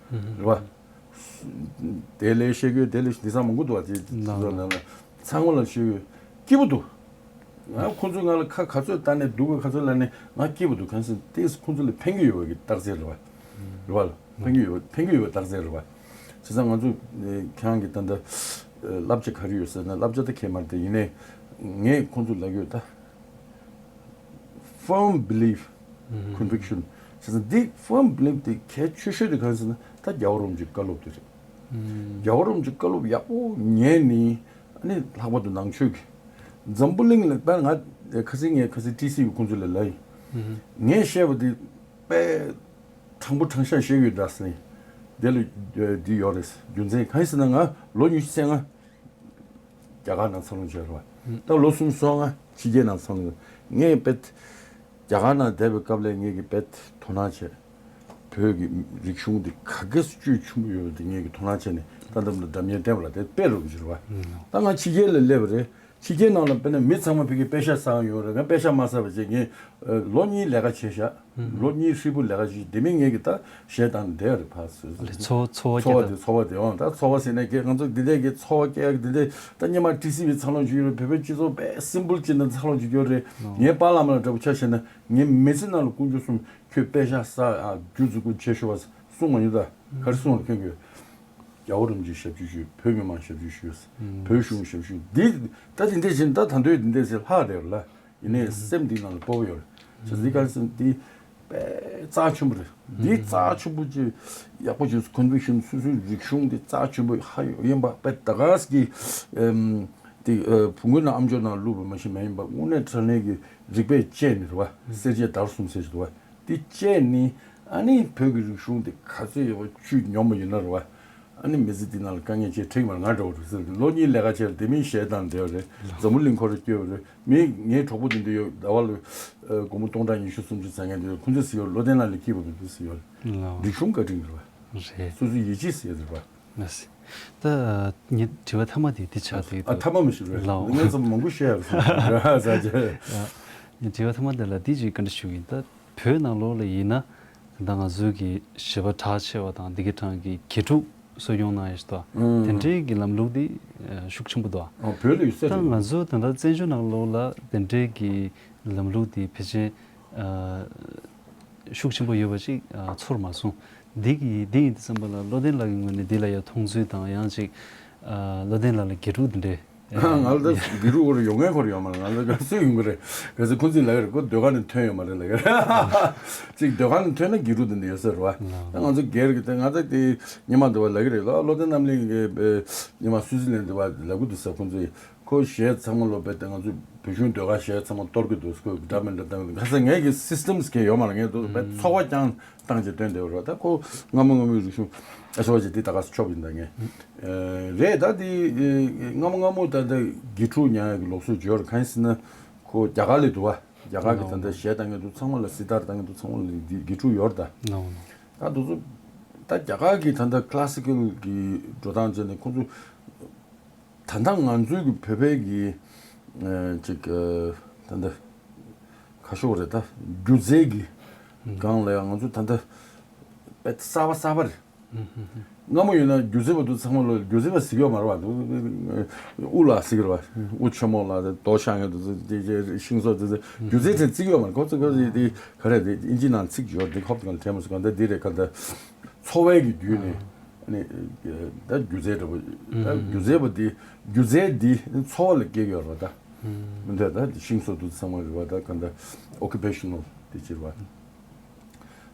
རེད་བ། དེ་ལས་ཤེས་ཀྱི་དེ་ལས་འདི་ཚང་མང་པོ་འདུག་བ། དེ་ཚོ་ནང་ལ་ཚང་མ་ལ་ཤེས་ཀྱི་སྐྱིད་པོ་འདུག་ང་ཁོང་ཚོས་ང་ལ་ཁ་ག་ཚོད་བལྟས་ནས་སྡུག་ག་ག་ཚོད་ལབ་ནས་ང་སྐྱིད་པོ་འདུག་གང་ཟེར་ཏོག་ཙམ་ཁོང་ཚོ་ལ་ཕན་གྱི་ཡོད་པའི་རྟགས་མཚན་རེད་བ། རེད་བ། ཕན་གྱི་ཡོད་ཕན་གྱི་ཡོད་པའི་རྟགས་མཚན་རེད་བ། བྱས་ཙང་ང་ཚོ་ཁྱེད་རང་གི་ད་ལྟ་བསླབ་བྱ་ག་རེ་ཡོད་ཟེར་ན་བསླབ་བྱ་ད་ཁྱད་མ་རེད། ཡིན་ནའི་ངས་ཁོང་ཚོ་ལབ་ཡོད་ད། firm belief, conviction. བྱས་ཙང་འདི་firm belief དེ་གལ་ཆེ་ཤོས་དེ་གང་ཟེར་ན་ད་རྒྱལ་བ་རིན་པོ་ཆེའི་བཀའ་སློབ་དེ་རེད། རྒྱལ་བ་རིན་པོ་ཆེའི་བཀའ་སློབ་ཡག་པོ་ཉན་ནི་ཨ་ནི་ལྷག་པར་དུ་ནང་ཆོས་ཀྱི་འཛམ་བུ་གླིང་ལ་ད་ང་ཁ་སང་ངས་ཁ་སང་ཊི་སི་ཡུ་ཁོང་ཚོ་ལ་ལབ་ཡིན། ངས་བཤད་པ་དེ་དཔེ་དྲང་པོ་དྲང་བཞག་བཤད་ཡོད་འདྲ་ཟེར་ནས་དེ་ལ་འདི་ཡོད་རེད། རྒྱུ་མཚན་གང་ཡིན་ཟེར་ན་ང་ལོ་ཉི་ཤུ་རྩ་ལྔ་རྒྱ་གར་ནང་འཚར་ལོངས་བྱས་རེད་བ། ད་ལོ་སུམ་ཅུ་སོ་ལྔ་ཕྱི་རྒྱལ་ནང་ཚང་ལ་ངས་དཔེ་རྒྱ་གར་ནང་བསྡད་པའི་སྐབས་ལ་ངས་ཀྱི་དཔེ་དོ་སྣང་བྱས། བོད་ཀྱི་རིག་གཞུང་འདི་ག་གེ་སུ་བཅུད་ཆེན་པོ་ཡོད་པ་འདི་ངས་ཀྱི་དོ་སྣང་བྱས་ནས་ད་ལྟ་འདྲ་མཉམ་བསྟན་པ་ལ་དེ་དཔེ་རུ་གྱུར་བ། ད་ང་ཕྱི་རྒྱལ་ལ་སླེབས་པ་རེད། ཕྱི་རྒྱལ་ནང་ལ་དཔེར་ན་མི་ཚང་མ་ཕ་གིར་པེ་ཤག་བསགས་ཡོད་རེད། ང་པེ་ཤག་མ་བསགས་པ་བྱས་ངས་ལོ་གཉིས་ལས་ཀ་བྱས་ཤག་ལོ་གཉིས་ཧྲིལ་པོ་ལས་ཀ་བྱས་དེ་མིན་ངས་ཀྱི་ད་གཞས་བཏང་བསྡད་རེད་ཕར་ཚུར། ཨ་ལས་འཚོ་བ་འཚོ་བ་སྐྱེལ་འཚོ་བ་དང་དེ་འཚོ་བ་དེ་འོང་ད་འཚོ་བ་ཟེར་ནས་ཀྱི་ང་ཚོ་འདི་འདྲས་ཀྱི་འཚོ་བ་སྐྱེལ་ཡག་འདི་འདྲས་ད་སྔོན་མ་ཊི་སི་ཝི་འཚར་ལོངས་བྱེད་ཀྱི་ཡོད་རེད། བོད་པའི་སྤྱི་ཚོགས་དཔེ་སིམ་པལ་ཅིག་ནང་འཚར་ལོངས་བྱེད་ཀྱི་ཡོད་རེད། ངའི་པཱ་ལགས་མ་ལགས་འདྲ་པོ་ཆ་བཞག་ན་ངའི་མི་ཚེ་ནང་ལ་དཀོན་མཆོག་གསུམ་ཁྱོད་པེ་ཤག་བསགས་ཨ་རྒྱུ་འཛུགས་སྐུ་ཆེ་ཤོས་བ་གསུང་མ་མྱོང་ད་ག་རེ་གསུང་བ་ཁྱོད་ཀྱིས། རྒྱལ་བ་རིན་པོ་ཆེ་ཞབས་ཕྱི་ཞུས། བོད་མི་མང་ཞབས་ཕྱི་ཞུས། བོད་གཞུང་ཞབས་ཕྱི་འདི་ད་དེ་འདྲས་བྱས་ན་ད་ད་འདོད་དེ་འདྲས་ཟེར་ལྷག་བསྡད་ལ་ཡིན་ནའི་སེམས་འདི་ནང་ལ་སྤོབས་པ་ཡོད་རེད། བྱས་ཙང་འདི་ག་རེ་ཟེར་ན་འདི་དཔེ་རྩ་ཆེན་པོ་རེད། འདི་རྩ་ཆེན་པོ་ཅིག་ཡག་པོ་བྱས་ཀོན་ཝིག་ཤན་སོ་སོའི་རིག་གཞུང་འདི་རྩ་ཆེན་པོ་ཧ་ཡོད་ཡིན་པ་དཔེ་ད་ག་ཟེ་གི་ཨམ་དེ་བོང་གུ་ནང་ཨམ་ཅོག་ནང་བླུགས་པ་མ་གཞི་མ་ཡིན་པ་དངོས་གནས་དྲང་གནས་ཀྱི་རིག་པས་དཔྱད་ནས་རེད་བ། གསེར་ཆས་དར་གསུམ་ཟེར་གྱི་འདུག་བ། འདི་བཅད་ནི་ཨ་ནི་བོད་ཀྱི་རིག་གཞུང་འདི་ག་ཚོད་ཡོད་པ་བཅུད་ཉོ་མ་ཡིན་ན་རེད་བ། ཨ་ནི་མི་ཚེ་འདི་ནང་ལ་དཀའ་ངལ་ཅིག་འཕྲད་མ་ང་འདྲ་བོ་རེད་ཟེར། ལོ་གཉིས་ལས་ཀ་བྱས་དེ་མིན་གཞས་བཏང་བསྡད་པ་རེད། འཛམ་བུ་གླིང་འཁོར་སྐྱོད་པ་རེད། མི་ངའི་གྲོགས་པོ་དེ་འདྲ་ཡོད་ཟླ་བ་ལ་སྒོར་མོ་སྟོང་ཕྲག་ཉི་ཤུ་སུམ་ཅུ་ཟ་མཁན་དེ་ཁོ་ཚོས་ཟེར་ཡོད། བློ་ལྡན་ལགས་ལ་སྐྱིད་པ་མི་འདུག་ཟེར་ཡོད། ལའོ། རིག་གཞུང་བཀའ་དྲིན་རེད་བ། རེད། སོ་སོའི་ཡིད་ཆེས་ཟེར་རེད་བ། ལགས་སེ། ད་ངའི་དྲི་བ་མཐའ་མ་དེ་འདི་ཆགས་བསྡད་ཨ་འདུག་ཐ་མ་མི་ཞིག་རེད། ལའོ། ངས་ཚོ་མང་པོ་བཤད་ཡ་རེད་ཟ་རྒྱུ། ངའི་དྲི་བ་མཐའ་མ་དེ་ལ་འདི་ཅིག་བཀའ་འདྲི་ཞུ་གི་ཡིན། ད་བོད་ནང་ལོགས་ལ་ཡིན་ན་ད་ང་ཚོའི་གི་གཞས་པ་གྲགས་ཆེ་བ་དང་འདི་གི་གྲངས་ཀྱི་དགེ་ཕྲུག་གསོ་སྐྱོང་གནང་ཡ་ཞིག་འདུག་དེ་འདྲའི་གི་ལམ་ལུགས་འདི་ཤུགས་ཆེན་པོ་འདུག་ཨ་བོད་ལ་ཡོད་ས་ད་རེད། ང་ཚོ་ད་ལྟ་བཙན་བྱོལ་ནང་ལོགས་ལ་དེ་འདྲའི་གི་ལམ་ལུགས་འདི་ཕལ་ཆེར་ཤུགས་ཆེན་པོ་ཡོད་པ་ཅིག་ཚོར་མ་སོང་། འདི་གི་འདི་ཡིན་དུས་ཙམ་པ་ལ་བློ་ལྡན་ལགས་ཀྱི་ངོས་ནས་འདི་ལ་ཡ་མཐོང་ཚུལ་དང་ཡང་ཅིག་བློ་ལྡན་ལགས་ལ་དགེ་ཕྲུག་འདི་འདྲས། ང་ལ་ད་དགེ་ཕྲུག་ཁོ་རང་ཡོང་མཁན་ཁོ་རང་ཡོད་མ་རེད། ང་ལ་ག་སུ་ཡོང་གི་རེད། ག་ཚོད་ཁོང་ཚོས་ལབ་ཀྱི་རེད། ཁོ་ཟློས་གར་ནས་ཐོན་ཡོད་མ་རེད་ལབ་ཀྱི་རེད། ཅིག་ཟློས་གར་ནས་ཐོན་ན་དགེ་ཕྲུག་འདི་འདྲས་ཡོད་ས་རེད་བ། ད་ང་ཚོ་སྒེར་གྱི་ད་ང་ད་དེ་སྔོན་མ་འདི་བ་ལབ་ཀྱི་རེད་ལ། བློ་ལྡན་རྣམ་གླིང་གི་སྔོན་མ་སུའི་ཙི་ལན་འདི་བ་ལབ་ཀྱི་འདུག་ས། ཁོང་ཚོས་ཁོ་གཞས་ཚང་མ་ལོ་པས་ཏེ་ང་ཚོ་བོད་གཞུང་ཟློས་གར་གཞས་ཚང་མ་གཏོར་གྱི་འདུག་ཁོས་འདྲ་མི་འདྲ་བཏང་གི་འདུག་ཁ་སང་ངས་ཀྱི་སིས་ཏེམ་གྱི་ཡོད་མ་རེད། ངས་འདུག་པས་ཚོགས་པ་རྐྱང་བཏང་བྱས་སྟོན་བསྡད་ཡོད་རེད། ད་ཁོ་སྔ་མོ་སྔ་མོའི་རིག་གཞུང་ཨ་ཆོག་ཅིག་འདི་ད་ག་སུ་ཆོག་ཡིན་ད་ངས་རེད། ད་འདི་སྔ་མོ་སྔ་མོ་ད་ལྟ་དགེ་ཕྲུག་ཉར་ཡག་གི་ལུགས་སྲོལ་ཅིག་ཡོད་རེད། གང་ཡིན་ཟེར་ན་ཁོ་རྒྱ་གར་ལ་འདུག་བ། རྒྱ་གར་གྱི་ད་ལྟ་གཞས་བཏང་གི་འདུག་ཚང་མ་ལ་སི་ཏར་བཏང་གི་འདུག་ཚང་མ་ལ་འདི་དགེ་ཕྲུག་ཡོད་རེད་ད། ད་འདུག་ཚོ་ད་རྒྱ་གར་གྱི་ད་ལྟ་ཁ་ལ་སི་ཀལ་གྱི་འགྲོ་སྟངས་བྱས་ནས་ཁོ་ཚོ། ད་ལྟ་ང་ཚོའི་གི་བོད་པའི་གི་ཨ་ཅིག་ཨ་ད་ལྟ་ཁ་ཤོག་རེད། ད་སྒྱུ་རྩལ་གི་སྒང་ལ་ཡང་ང་ཚོ་ད་ལྟ་དཔེ་གསར་པ་གསར་པ་རེད། སྔ་མོ་ཡིན་ན་སྒྱུ་རྩལ་པ་དུ་ཚང་མ་ལོ་སྒྱུ་རྩལ་པ་ཟེར་གྱི་ཡོད་མ་རེད་བ། དབུ་ལགས་ཟེར་གྱི་རེད་བ། དབུ་ཆེན་མོ་ལགས་དེ་རྡོ་ཤ་ངེ་དུ་ཚོ་དེ་ཤིང་བཟོ་དེ་ཚོ་སྒྱུ་རྩལ་དེ་བརྩི་གི་ཡོད་མ་རེད། ཁོ་ཚོ་ཁོ་ཚོ་དེ་ག་རེ་དེ་ཨིན་ཇི་ནང་ཚིག་ཡོད་དེ་ཁོབ་དང་དྲན་མ་སོང་གང་ལྟར་དེ་རེད། ག་ད་འཚོ་བའི་གི་བརྒྱུད་ནས། ཨ་ནི་ད་སྒྱུ་རྩལ་འདྲ་པོ་ད་སྒྱུ་རྩལ་པ་འདི་སྒྱུ་རྩལ་འདི་འཚོ་བ་ལ་སྐྱེལ་གྱི་ཡོད་རེད་པ། ད་མི་འདོད་ད་ཤིང་བཟོ་དུ་ཚང་མ་རེད་པ། ད་ག་འདྲ་ཨོ་ཀུ་པེ་ཤ་ནལ་དེ་ཅིག་རེད་པ།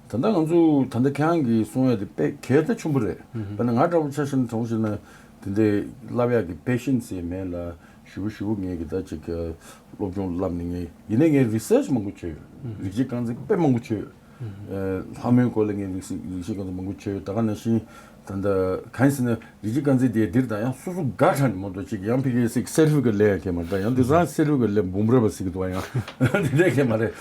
ད་ལྟ་ང་ཚོ་ད་ལྟ་ཁྱེད་རང་གིས་གསུང་ཡ་དེ་དཔེ་གལ་ད་ཆེན་པོ་རེད། དཔེར་ན་ང་འདྲ་པོ་ཆ་བཞག་ན་དྲང་པོ་བཤད་ན་དེ་འདྲའི་བསླབ་ཡག་གི་པེ་ཤན་སི་ཡང་མེད་ལ། ཞུ་བོ་ཞུ་བོ་ངས་གི་ད་ཅིག་སློབ་སྦྱོང་བསླབ་ནས་ངས་ཡིན་ནའི་ངས་རི་སར་ཆི་མང་པོ་བྱས་ཡོད། རིག་བྱེད་རྐང་འཛིན་དཔེ་མང་པོ་བྱས་ཡོད། ལྷ་མོའི་སྐོར་ལ་ངས་རིག་རིག་བྱེད་རྐང་འཛིན་མང་པོ་བྱས་ཡོད། ད་ག་ནང་བཞིན་ད་ལྟ་གང་ཡིན་ཟེར་ན་རིག་བྱེད་རྐང་འཛིན་དེ་འདིར་ད་ཡང་སོ་སོ་དགའ་དྲགས་ནས་མ་གཏོགས་ཅིག་ཡང་ཕ་གིའི་སི་སེར་ཕུ་གི་ལས་ཡང་གལ་མ་རེད། ད་ཡང་དེང་སང་སེར་ཕུ་གི་ལས་འབུམ་རེ་བ་ཟེར་གི་འདུག་བ། ཡང་དེ་འདྲ་གལ་མ་རེད།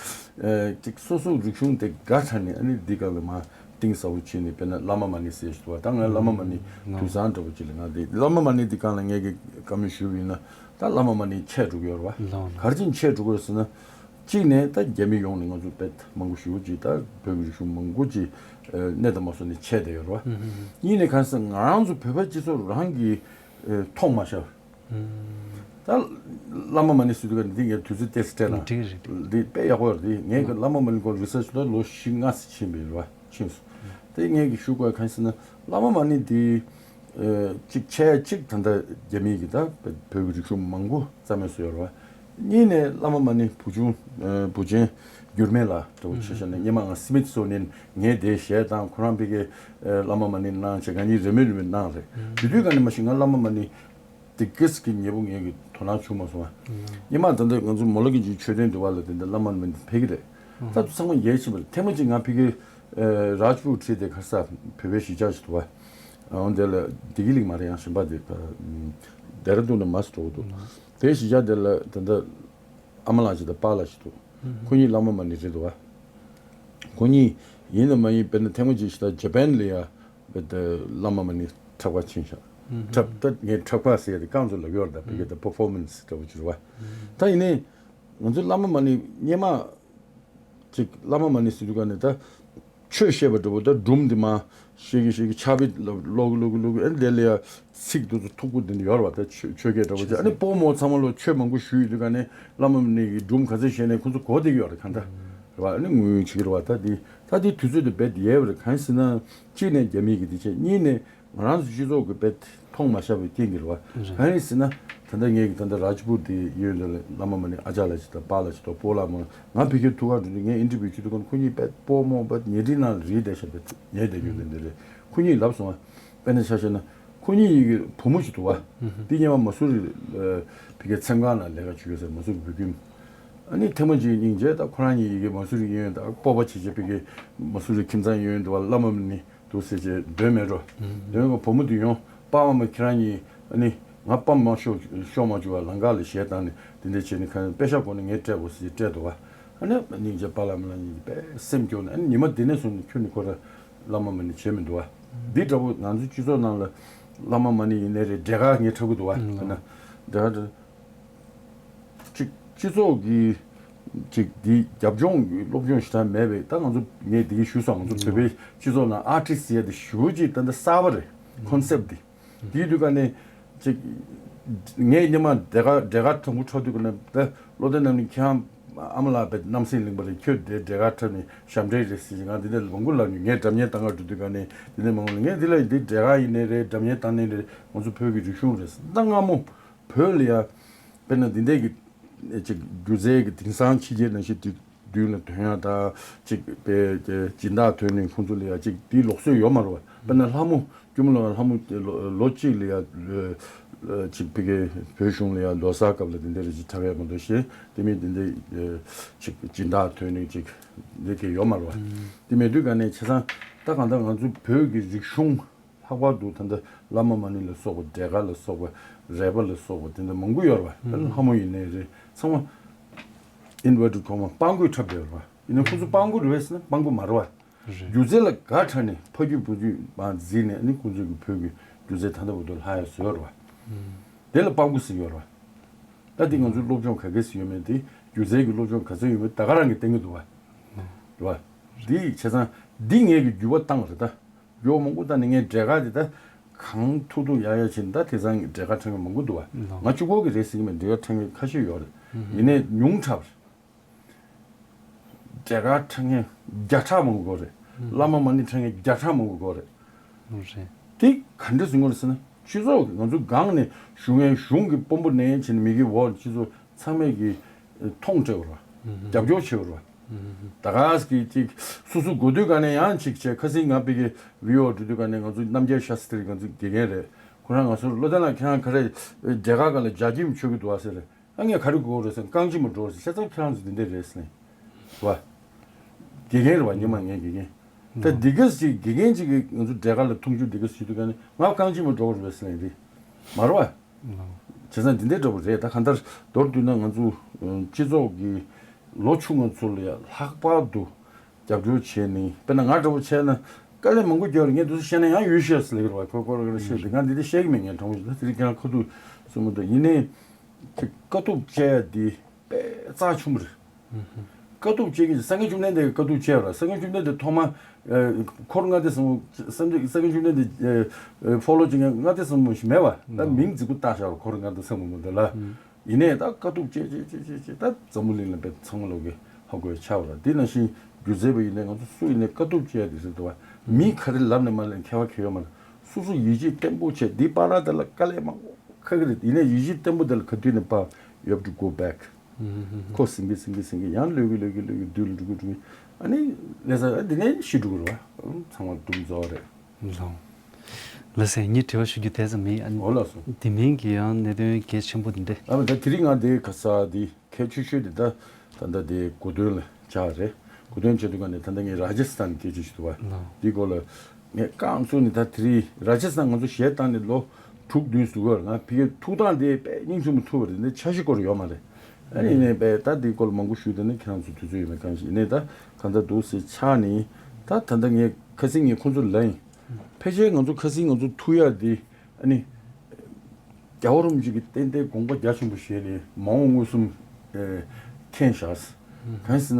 ཅིག་སོ་སོ་རིག་གཞུང་དེ་དགའ་དྲགས་ནས་ཨ་ནི་འདི་ག་ལ་མ། གཏིང་ཟབ་པོ་བྱས་ནས་དཔེར་ན་བླ་མ་མ་ཎི་ཟེར་ཞིག་འདུག་བ། ད་ང་བླ་མ་མ་ཎི་དུས་བཟང་འདྲ་པོ་ཅིག་ལ་ང་དེ་བླ་མ་མ་ཎི་འདི་སྒང་ལ་ངས་ཀྱི་བཀའ་མོལ་ཞུས་པ་ཡིན་ན་ད་བླ་མ་མ་ཎི་ཆད་འགྲོ་གི་ཡོད་རེད་བ། ག་རེ་བྱས་ནས་ཆད་འགྲོ་གི་ཡོད་ཟེར་ན། གཅིག་ནས་ད་རྒྱ་མི་ཡོང་ནས་ང་ཚོ་དཔེ་མང་པོ་ཞེ་པོ་ཅིག་ད་བོད་ཀྱི་རིག་གཞུང་མང་པོ་ཅིག་གནས་དང་མ་སོང་ནས་ཆད་བསྡད་ཡོད་རེད་བ། གཉིས་ནས་གང་ཟེར་ང་རང་ཚོ་བོད་པ་སྤྱི་ཚོགས་རང་གིས་མཐོང་མ་ཤར། ད་བླ་མ་མ་ཎི་ཟེར་དུས་ཀ་འདི་ངས་དུས་ཚོད་ཏོག་ཙམ་སྤྲད་ན། འགྲིག་རེད། འདི་དཔེ་ཡག་པོ་རེད། ངས་ཀྱི་བླ་མ་མ་ཎི་སྐོར་རི་སར་ཆི་ལ་ལོ་བཞི་ལྔ་ཙམ་ཕྱིན་པ་ཡིན་རེད་བ། ཕྱིན་སོང་། དེ་ངས་ཀྱི་ཞུ་དགོས་གང་ཡིན་ཟེར་ན་བླ་མ་མ་ཎི་འདི་གཅིག་ཆེ་གཅིག་ད་ལྟ་རྒྱ་མིའི་གི་ད་བོད་ཀྱི་རིག་གཞུང་མང་པོ་རྩ་མེད་བཟོས་ཡོད་རེད་བ། གཉིས་ནས་བླ་མ་མ་ཎི་བུ་ཆུང་བུ་ཆེན་འགྱུར་མེད་ལགས་འདྲ་པོ་ཆ་བཞག་ན་སྔོན་མ་ང་སི་མིད་སོ་ནི་ཡན་ངའི་དེའི་གཞས་དང་ཁོ་རང་ཕ་གིའི་བླ་མ་མ་ཎི་གནང་བྱས་ང་གཉིས་རེས་མོས་རེས་མོས་གནང་རེད། དེ་དུས་ག་ནས་མ་གཞི་ང་བླ་མ་མ་ཎི་དེ་གིས་ཀྱི་ཉེ་པོ་ངས་ཀྱི་དོ་སྣང་བྱུང་མ་སོང་བ། ཉི་མ་ད་ལྟ་ང་ཚོ་མོ་ལ་གི་ཅིག་མཆོད་རྟེན་འདུ་བ་ལ་དེ་འདྲ་བླ་མ་མ་ཎི་ཕེབས་ཀྱི་རེད། ད་དུ་ཚང་མ་ཡལ་ཕྱིན་པ་རེད། ཐེངས་མ་གཅིག་ང་ཕ་གི་རཱཇ་པུར་ཁྲིད་དེ་ཁ་ས་བོད་པའི་གཞིས་ཆགས་ཤིག་འདུག་བ། འོན་དེ་ལ་བདེ་སྐྱིད་གླིང་མ་རེད། ཡང་གཞན་པ་དེ་ཌེ་ར་ཌུན་ནས་མར་འགྲོ་གི་འདུག་དེ་གཞིས་ཆགས་དེ་ལ་ད་ལྟ་ཨ་མ་ལགས་ཅིག་དང་པཱ་ལགས་ཅིག་འདུག་ཁོ་གཉིས་བླ་མ་མ་ཎི་རེད་འདུག་བ། ཁོ་གཉིས་ཡིན་ནམ་མ་ཡིན་དཔེར་ན་ཐེངས་མ་གཅིག་ཞིག་ད་ཇ་པན་ལ་ཡ་བླ་མ་མ་ཎི་འཁྲབ་ག་ཕྱིན་ཤག་འཁྲབ་ད་ངས་འཁྲབ་ག་ཟེར་ཡ་དེ་རྐང་བཙུགས་ལབ་ཡོད་རེད། ད་བོད་སྐད་ད་པར་ཕོར་མན་སི་འདྲ་བོ་ཅིག་རེད་བ། ད་ཡིན་ནའི་ང་ཚོའི་བླ་མ་མ་ཎི་སྔོན་མ་ཅིག་བླ་མ་མ་ཎི་ཟེར་དུས་ག་ནས་ད་ཆོས་བཤད་པ་འདྲ་བོ་ད་སྒྲུང་འདི་མ་བཤད་ཀྱི་བཤད་ཀྱི་ཕྱག་དཔེ་ལོག་གི་ལོག་གི་ལོག་གི་ཨ་ནི་དེ་ལ་ཡ་ཚིག་འདུག་ཚོ་ཐུག་པོ་འདི་འདྲ་ཡོད་རེད་བ། ད་ཆོས་ཆོས་སྐད་འདྲ་བོ་ཅིག་ཨ་ནི་སྤོ་མོ་ཚང་མ་ལོ་ཆོས་མང་པོ་ཞུས་ཡོད་དུས་ག་ནས་བླ་མ་མ་ཎི་གི་སྒྲུང་ག་ཚོད་བཤད་ནས་ཁོ་ཚོ་གོ་བསྡད་ཀྱི་ཡོད་རེད་གང་ལྟར་རེད་བ། ཨ་ནི་ངུས་ངུས་བྱེད་ཀྱི་རེད་བ། ད་འདི་ད་འདི་དུས་ཚོད་དེ་རྦད་དེ་ཡལ་བ་རེད། གང་ཡིན་ཟེར་ན་གཅིག་ནས་རྒྱ་མི་གི་འདི་བྱས་གཉིས་ནས། ང་རང་ཚོ་སྤྱི་ཚོགས་ཀྱི་དཔེ་མཐོང་མ་ཤག་པའི་རྐྱེན་གྱིས་རེད་བ། རེད། གང་ཡིན་ཟེར་ན། ད་ལྟ་ངས་ཀྱི་ད་ལྟ་རཱཇ་པུར་དེ་ཡོད་འདི་ལ་བླ་མ་མ་ཎི་ཨ་ཅག་ལགས་ཅིག་དང་པཱ་ལགས་ཅིག་དང་སྤོ་ལགས་མོ་ང་ཕ་གིར་ཐུག་ག་འགྲོ་དུས་ངས་ཨིན་ཊར་བིའུ་བྱེད་དུས་ཀ་ཁོ་གཉིས་དཔེ་སྤོ་མོ་དཔེ་ཉལ་ཁྲིའི་ནང་ལ་རིལ་བསྡད་ཤག་དཔེ་ཉལ་བསྡད་རྒྱུ་འདི་འདི་རེད། ཁོ་གཉིས་ལབ་སོང་བ། དཔེར་ན་ཆ་བཞག་ན་ཁོ་གཉིས་ཡི་གི་བུ་མོ་ཅིག་འདུག་བ། འདི་སྔོན་མ་མ་སུ་རི་ཕ་གིའི་ཚེམ་ཁང་ལ་ལས་ཀ་བྱེད་ཡོད་ཟེར། མ་སུ་རི་བོད་ཁྱིམ། ཨ་ནི་ཐེངས་མ་གཅིག་སྙིང་རྗེ་ད་ཁོ་རང་གཉིས་ཡི་གི་མ་སུ་རི་གཡས་གཡོན་དང་སྤོབས་པ་བྱེད་བྱེད་ཕ་གིའི་མ་སུ་རི་ཁྱིམ་ཚང་གཡས་གཡོན་འདུག་བ། བླ་མ་མ་ཎི་འདུག་ཟེར་བྱས་འདོན་མེད་འགྲོ། འདོན་ག་བུ་མོ་དེ་ཡོང་པ་མ་མ་ཁྱེད་རང་གཉིས་ཨ་ནི་ང་པ་མ་ཤོག་ཤོག་མ་བཅུག་བ་ལང་ཀ་ལ་གཞས་བཏང་ནས་དེ་འདྲ་བྱས་ནས་ཁ་པེ་ཤ་གོ་ནས་ངས་སྤྲད་དགོས་ཟེར་བྱས་སྤྲད་འདུག་བ། ཨ་ནི་སྙིང་རྗེ་པཱ་ལགས་མ་ལགས་གཉིས་དཔེ་སེམས་སྐྱོ་ནས་ཨ་ནི་ཉི་མ་དེ་ནས་བཟུང་ནས་ཁྱོད་ནི་ཁོ་ར་བླ་མ་མ་ཎི་བྱས་མི་འདུག་བ། འདི་འདྲ་བོ་ང་ཚོའི་སྤྱི་ཚོགས་ནང་ལ་བླ་མ་མ་ཎི་ཡིན་ནའི་རེད། འབྲས་དཀར་ངས་འཁྲབ་གི་འདུག་བ། ཨ་ནི་འབྲས་དཀར་ཅིག་སྤྱི་ཚོགས་ཀྱི་ཅིག་འདི་རྒྱབ་ལྗོངས་ཀྱི་སློབ་སྦྱོང་ཞེ་དྲག་མེད་པས། ད་ང་ཚོ་ངས་འདི་ག་ཞུས་སོང་། ང་ཚོ་བོད་པའི་སྤྱི་ཚོགས་ནང་ཨར་ཊིསི་ཟེར་ཡ་དེ་ཞེ་པོ་ཅིག་ད་ལྟ་གསར་པ་རེད། ཁོན་སེབ་འདི་དེའི་དུས་ཀ་ནས་ཅིག་ངས་སྔོན་མ་འབྲས་དཀར་འབྲས་དཀར་དང་པོ་འཁྲབ་དུས་ཀ་ནས་ད་བློ་བདེ་རྣམ་གླིང་ཁྱེད་རང་ཨ་མ་ལགས་དཔེ་རྣམ་སྲས་གླིང་པ་རེད། ཁྱོད་དེ་འབྲས་དཀར་འཁྲབ་ནས་ཞབས་འདྲེན་རེད་ཟེར་གྱི་ང་འདི་འདྲ་མང་པོ་ལབ་མྱོང་། ངས་སྒྲ་སྙན་བཏང་ག་འགྲོ་དུས་ཀ་ནས་འདི་འདྲ་མང་པོ་ལབ། ངས་འདི་ལ་འདི་འབྲས་དཀར་ཡིན་ནའི་རེད། སྒྲ་སྙན་བཏང་ནའི་རེད། ང་ཚོ་བོད་ཀྱི་རིག་གཞུང་རེད། ད་སྔ་མོ་བོད་ལ་ཡ་དཔེར་ན་འདི་འདྲས་ཀྱི་ཅིག་སྒྱུ་རྩལ་གྱི་དེང་སང་ཕྱི་རྒྱལ་ནང་བཞིན་དུས་མདུན་ལ་ཐོན་ཡ་ད་ཅིག་དཔེ་སྦྱིན་བདག་ཐོན་ནས་ཁོང་ཚོ་ལ་ཡ་ཅིག་དེའི་ལུགས་སྲོལ་ཡོད་མ་རེད་བ། དཔེར་ན་ལྷ་མོ་སྐྱོར་མོ་ལ་ལྷ་མོ་ལོ་ལོ་གཅིག་ལ་ཡ་ཅིག་ཕ་གི་བོད་གཞུང་ལ་ཡ་ལོ་གསར་སྐབས་ལ་དེ་འདྲས་རེ་ཅིག་འཁྲབ་ཡ་མ་གཏོགས་གཞན་དེ་མིན་དེ་འདྲས་ཅིག་སྦྱིན་བདག་ཐོན་ནས་ཅིག་འདི་གས་ཡོད་མ་རེད་བ། དེ་མེད་དུས་ག་ནས་བྱས་ཙང་ད་གང་ལྟར་ང་ཚོ་བོད་ཀྱི་རིག་གཞུང་ལྷག་པར་དུ་ད་ལྟ་བླ་མ་མ་ཎི་ལ་སོགས་པ་འབྲས་དཀར་ལ་སོགས་པ་རས་པ་ལ་སོགས་པ་དེ་འདྲ་མང་པོ་ཡོད་རེད་བ། ད་ལྷ་མོ་ཡིན་ནའི་རེད། ཚང་མ་ཨིན་ཝར་ཊེཌ་ཀོ་མ་སྤང་རྒོད་འཁྲབ་བསྡད་ཡོད་རེད་བ། ཡིན་ནའི་ཁོ་ཚོ་སྤང་རྒོད་རེད་ཟེར་ན་སྤང་རྒོད་མ་རེད་བ། རེད། སྒྱུ་རྩལ་ལ་དགའ་དྲགས་ནས་ཕ་རྒྱུད་བུ་རྒྱུད་མར་འཛིན་ནས་ཨ་ནི་ཁོ་ཚོ་གི་བོད་ཀྱི་སྒྱུ་རྩལ་ད་ལྟ་བར་དུ་ལྷག་ཡ་བཟོས་ཡོད་རེད་བ། དེ་ལ་སྤང་རྒོད་ཟེར་གྱི་ཡོད་རེད་བ། ད་དེ་ང་ཚོའི་སློབ་སྦྱོང་ག་གེ་ཟེར་ཡོད་མེད་དེ་སྒྱུ་རྩལ་གྱི་སློབ་སྦྱོང་ག་ཚོད་ཡོད་མེད་ད་ག་རང་གིས་བསྟན་གྱི་འདུག་བ། རེད་བ། འདི་བྱས་ཙང་འདི་ངས་ཀྱི་འགྱུར་བ་བཏང་བ་རེད་ད། ཡོ་མང་པོ་ད་ནི་ངས་འབྲས་དཀར་དེ་ད་གང་ཐུབ་ཐུབ་ཡག་ཡག་བྱས་ནས་ད་དེང་སང་འབྲས་དཀར་འཁྲབ་མཁན་མང་པོ་འདུག་བ། ལགས། ང་གཅིག་པོ་གི་རེད་ཟེར་གྱི་མེད། འབྲས་དཀར་འཁྲབ་མཁན་ཁ་ཤས་ཡོད་རེད། ཡིན་ནའི་ཉུང་དྲགས་རེད། འབྲས་དཀར་འཁྲབ་མཁན་བརྒྱ་ཕྲག་མང་པོ་དགོས་རེད། བླ་མ་མ་ཎི་འཁྲབ་མཁན་བརྒྱ་ཕྲག་མང་པོ་དགོས་རེད། རེད། དེ་ག་འདྲ་ཟེར་དགོས་རེད་ཟེར་ན་སྤྱི་ཚོགས་ང་ཚོ་སྒང་ནས་ཞུ་མཁན་གཞུང་གི་དཔོན་པོ་ནས་བྱས་ནས་མི་སྒེར་འོག་སྤྱི་ཚོགས་ཚང་མས་ཀྱི་མཐོང་སྤྲད་པ་རེད་བ། རྒྱབ་སྐྱོར་བྱེད་པ་རེད་བ། ད་ག་སེ་གི་ཅིག་སོ་སོ་དགོས་དུས་ག་ནས་ཡང་ཅིག་བྱས། ཁ་སང་ང་ཕ་གི་བི་ཨོ་འགྲོ་དུས་ག་ནས་ང་ཚོ་རྣམ་རྒྱལ་ཤཱ་སྟྲི་ང་ཚོ་དགེ་རྒན་རེད། ཁོ་རང་ང་ཚོར་བློ་བདེ་ལགས་ཁྱེད་རང་ག་རེ་འབྲས་དཀར་སྒང་ལ་ལྗགས་ཁྱིམ་མཆོད་ཀྱི་འདུག་ཨ་ཟེར། ཨ་ངས་ག་རེ་དགོས་རེད་ཟེར། རྐང་གཅིག་མ་འགྲོ་རེད་ཟེར། བྱས་ཙང་ཁྱེད་རང་ཚོ་འདི་འདྲ་རེད་ཟེར་ནས་བ། དགེ་རྒན་རེད་བ། ཉི་མ་ངའི་དགེ་རྒན། ད་འདི་ག་ཅིག་དགེ་རྒན་ཅིག་གིས་ང་ཚོ་འབྲས་དཀར་ལ་མཐོང་ཆུང་འདི་ག་ཞུ་དུས་ག་ནས་ང་རྐང་གཅིག་མ་འགྲོ་རེད་ཟེར་ནས་རེད། མ་རེད་བ། བྱས་ཙང་འདི་འདྲའི་འདྲ་པོ་རེད། ད་གང་ལྟར་མདོར་བསྡུས་ན་ང་ཚོ་སྤྱི་ཚོགས་ཀྱི་ལོ་ཆུང་ང་ཚོ་ལ་ཡང་ལྷག་པར་དུ་རྒྱབ་སྐྱོར་བྱས་ནས། དཔེར་ན་ང་འདྲ་པོ་བྱས་ན་དཀའ་ལས་མང་པོ་རྒྱག་རེད། ངས་འདུག་སེ་བཤད་ན་ཡང་ཡུལ་ཤེས་ཟེར་ལེ་རེད་བ། ཁོ་ཁོ་རང་ཤེས་ཏེ་ང་འདི་འདྲ་བཤད་ཀྱི་མེད། ངས་དྲང་པོ་ཞུ། ད་དེ་རིང་ཁྱེད་རང་ཁ་ཐུག་གསུང་མི་འདུག་ཡིན་ནའི་དཀའ་སྡུག་སྤྱད་ཡ་འདི་དཔེ་རྩ་ཆེན་པོ་རེད། དཀའ་སྡུག་སྤྱད་ཀྱི་སངས་རྒྱས་བཅོམ་ལྡན་འདས་ཀྱིས་དཀའ་སྡུག་སྤྱད་པ་རེད། སངས་རྒྱས་བཅོམ་ལྡན་འདས་ཐོག་མ་འཁོར་ལྔ་སྡེ་བཟང་པོ་སངས་རྒྱས་བཅོམ་ལྡན་འདས་ཕོ་ལོ་བྱེད་མཁན་ལྔ་སྡེ་བཟང་པོ་ཞིག་མེད་པ། ད་མིང་རྫིག་པོ་བཏགས་བཞག་པ། འཁོར་ལྔ་སྡེ་བཟང་པོ་མོ་འདི་ལ། ཡིན་ནའི་ད་དཀའ་སྡུག་སྤྱད་སྤྱད་སྤྱད་སྤྱད་ད་འཛམ་བུ་གླིང་ལ་དཔེ་ཚང་མ་ལོག་གི་ཧ་གོ་ཡ་ཆགས་པ་རེད། དེ་ནང་བཞིན་སྒྱུ་རྩལ་པ་ཡིན་ནའི་ང་ཚོ་སུ་ཡིན་ནའི་དཀའ་སྡུག་སྤྱད་ཡ་དེ་རེད་འདུག་བ། མི་ག་རེ་ལབ་ནས་མ་ལབ་ནས་ཁྱད་པར་གང་ཡང་ཡོད་མ་རེད། སོ་སོ་ཡིད་ཆེས་བརྟན་པོ་བྱས། འདི་བར་དེ་ལ་དཀའ་ལས་མང་པོ་ཁག་གི་རེད། ཡིན་ནའི་ཡིད་ཆེས་བརྟན་པོ་དེ་ལ་ག་དུས་ནས་ཕར you have to go back. ཁོ་ཟིན་གི་ཟིན་གི་ཟིན་གི་ཡང་ལོས་གི་ལོས་གི་ལོས་གི་དུས་ལ་འགྲོ་གི་འགྲོ་གི། ཨ་ནི་ལས་ས་འདི་ནས་ཤི་འགྲོ་གི་རེད་བ། ཚང་མ་དུམ་རྫོགས་རེད། ལགས། ལགས་སེ། ངས་དྲི་བ་ཞུ་རྒྱུ་དེ་ཙམ་མིན། ཨ་ནི་འོ་ལགས་སོ། དེ་མིན་གྱི་ཡང་གནད་དོན་གལ་ཆེན་པོ་འདི་འདྲ། ཨ་མ་ད་དེ་རིང་ང་འདི་ག་ས་འདི་གལ་ཆེ་ཤོས་འདི་ད་ད་ད་འདི་གོ་སྟོན་ལ་ཆགས་རེད། གོ་སྟོན་བྱེད་དུས་ག་ནས་ད་ལྟ་ངས་རཱ་ཇ་སི་ཐན་སྐད་ཆ་ཞུ་འདུག་བ། ལགས། འདི་སྐོར་ལ་ངས་རྐང་བཙུགས་ནས་ད་དེ་རིང་རཱ་ཇ་སི་ཐན་ང་ཚོ་གཞས་བཏང་ནས་ལོ་ དྲུག་བདུན་ཟེར་དགོས་རེད། ང་ཕ་གིའི་ཐུགས་དང་དེ་དཔེ་སྙིང་ཆེན་པོ་ཐུབ་པ་རེད། འདི་འཆར་གཞི་སྐོར་ཡོད་མ་རེད། ཨ་ནི་ཡིན་ནའི་དཔེ་ད་འདི་སྐོར་ལ་མང་པོ་ཞུས་དེ་ནི་ཁྱེད་རང་ཚོ་དུས་ཚོད་ཡོད་མེད་གང་ཞིག་ཡིན་ནའི་ད་གང་ལྟར་འདུག་སེ་ཆགས་ནི་ད་ད་ལྟ་ངས་ཁ་སང་ངས་ཁོང་ཚོ་ལ་ཡིན། ཕལ་ཆེར་ང་ཚོ་ཁ་སང་ང་ཚོ་ཐུག་ཡག་འདི་ཨ་ནི། རྒྱལ་བ་རིན་པོ་ཆེ་གིས་ཏན་ཏན་དགོངས་པ་རྒྱ་ཆེན་པོ་བཞེས་ནས་མ་འོངས་མངོན་སུམ་ཨེ་མཁྱེན་བཞག་གང་ཟེར་ན།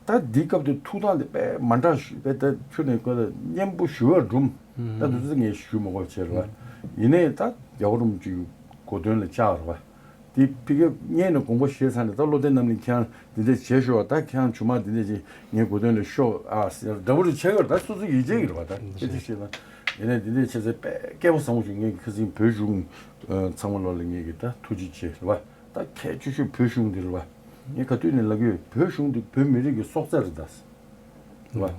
ད་འདི་སྐབས་དེ་ཐུགས་དང་དེ་དཔེ་མ་འདྲ་ཞུ་དཔེ་ད་ཁྱོད་ནས་ཁོ་ལ་སྙན་པོ་ཞུ་བར་སྒྲུང་ད་འདུག་ཚེ་ངས་ཞུ་མ་དགོས་བྱས་རེད་བ། ཡིན་ནའི་ད་རྒྱལ་བ་རིན་པོ་ཆེ་གི་གོ་སྟོན་ལ་བཅར་བ། དེ་ཕ་གིར་སྔོན་ནས་དགོངས་པ་བཞེས་ཚར་ནས་ད་བློ་བདེ་རྣམ་གླིང་ཁྱེད་རང་འདི་འདྲས་བྱས་ཤོག་ད་ཁྱེད་རང་ཇོ་མོ་འདི་འདྲས་ཅིག་ངའི་གོ་སྟོན་ལ་ཤོག་ཨ་ཟེར་འདྲ་པོ་རེ་བྱས་ཡོད་རེད། ད་སོ་སོ་ཡིད་ཆེས་ཀྱི་རེད་བ། ད་སྐད་ཆ་བཤད་ན་ཡིན་ནའི་འདི་འདྲས་བྱས་ཚེ་དཔེ་སྐལ་བ་བཟང་པོ་བྱུང་། ངས་ཁ་སང་བོད་གཞུང་ཚང་མ་ལོག་ལ་ངས་ཀྱི་ད་ཐུགས་རྗེ་ཆེ་རེད་བ། ད་གལ་ཆེ་ཤོས་བོད་གཞུང་འདི་རེད་བ། ངས་ག་དུས་ནས་ལབ་ཀྱི་ཡོད། བོད་གཞུང་འདི་བོད་མི་རིགས་ཀྱི་སྲོག་རྩ་རེད་ད། རེད་བ།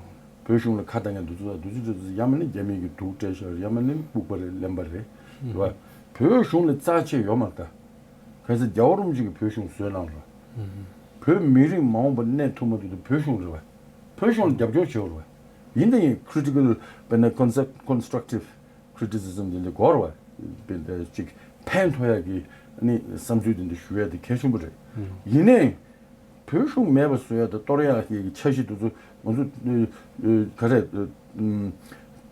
བོད་གཞུང་ལ་ཁ་གཏད་མཁན་འདི་ཚོ་ད་འདི་ཚོ་འདི་ཚོ་ཡང་མིན་ན་རྒྱ་མི་གི་དུག་སྤྲད་ཤག་ཡང་མིན་ན་ལྐུགས་པ་རེད། གླེན་པ་རེད། རེད་བ། བོད་གཞུང་ལ་རྩ་ཆེ་ཡོད་མ་རེད་ད། གལ་སྲིད་རྒྱལ་བ་རིན་པོ་ཆེ་གིས་བོད་གཞུང་བཟོས་གནང་ར། བོད་མི་རིགས་མ་འོངས་པ་གནས་ཐུབ་མ་ཐུབ་དེ་བོད་གཞུང་རེད་བ། བོད་གཞུང་ལ་རྒྱབ་སྐྱོར་བྱེད་དགོས་རེད་བ། ཡིན་ད་ཡིན་critical དཔེར་ན་construct- constructive criticism དེ་འདྲ་དགོས་རེད་བ། དཔེར་ན་ཅིག་ཕན་ཐོགས་ཡག་གི་ཨ་ནི་བསམ་ཚུལ་དེ་འདྲ་ཞུ་ཡག་དེ་གལ་ཆེན་པོ་རེད། ཡིན་ནའི་བོད་གཞུང་མེད་པ་བཟོ་ཡག་དང་གཏོར་ཡག་གི་འཆར་གཞི་དེ་ཚོ་ང་ཚོ་ཨ་ཨ་ག་རེ་ཨ་ཨ་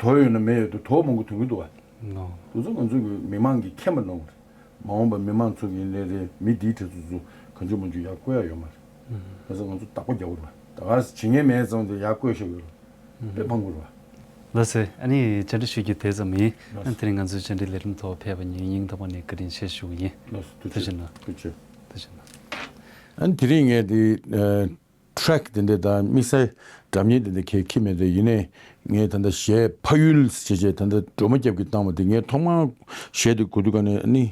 དོ་ཡོད་ན་མེད་ཡོད་དུ་དོ་མང་པོ་ཐོན་གྱི་འདུག་བ། ནོ། དེ་ཚོ་ང་ཚོ་གི་མི་མང་གིས་མཁྱེན་པ་གནང་བ་རེད། མ་འོངས་པ་མི་མང་ཚོ་གི་ལས་རེད། མི་འདིའི་གྲས་ཚོ་ཚོ་གང་བྱུང་མང་བྱུང་ཡར་བཀོད་ཡག་ཡོད་མ་རེད། ང་ཚོ་ང་ཚོ་བདག་པོ་རྒྱག་དགོས་རེད་བ། ད་ག་སེ་བྱེད་མཁན་མེད་ཙང་དེ་ཡར་བཀོད་ཤོག་ཡོད་རེད། དཔེ་ཕངས་པོ་རེད་བ། ལགས་སེ། ཨ་ནི་བཅར་འདྲི་ཞུ་རྒྱུ་དེ་ཙམ་ཡིན། ཨ་ནི་དེ་རིང་ང་ཚོའི་བཅར་འདྲི་ལས་རིམ་ཐོག་ཕེབས་པ་ཉིད་སྙིང་ཐག་པ་ནས་བཀའ་དྲིན་ཆེ་ཞུ་གི་ཡིན། ལགས་སོ། ཐུགས་རྗེ་ཆེ། ཐུགས་རྗེ་ཆེ། ཐུགས་རྗེ་གནང་། ཨ་ནི་དེ་རིང་ངས་དེ་ཨ་ཊེག་དེ་འདྲ་དང་དམིགས་བསལ་སྒྲ་སྙན་དེ་འདྲ་གས་ཁྱེར་མེད་དེ། ཡིན་ནའི་ངས་ད་ལྟ་གཞས་ཕ་ཡུལ་ཞེས་བྱས་ད་ལྟ་སྒྲོལ་མ་སྐྱབས་ཀྱིས་བཏང་བ་དེ་ངས་ཐོག་མར་གཞས་དེ་གོ་དུས་ག་ནས་ཨ་ནི་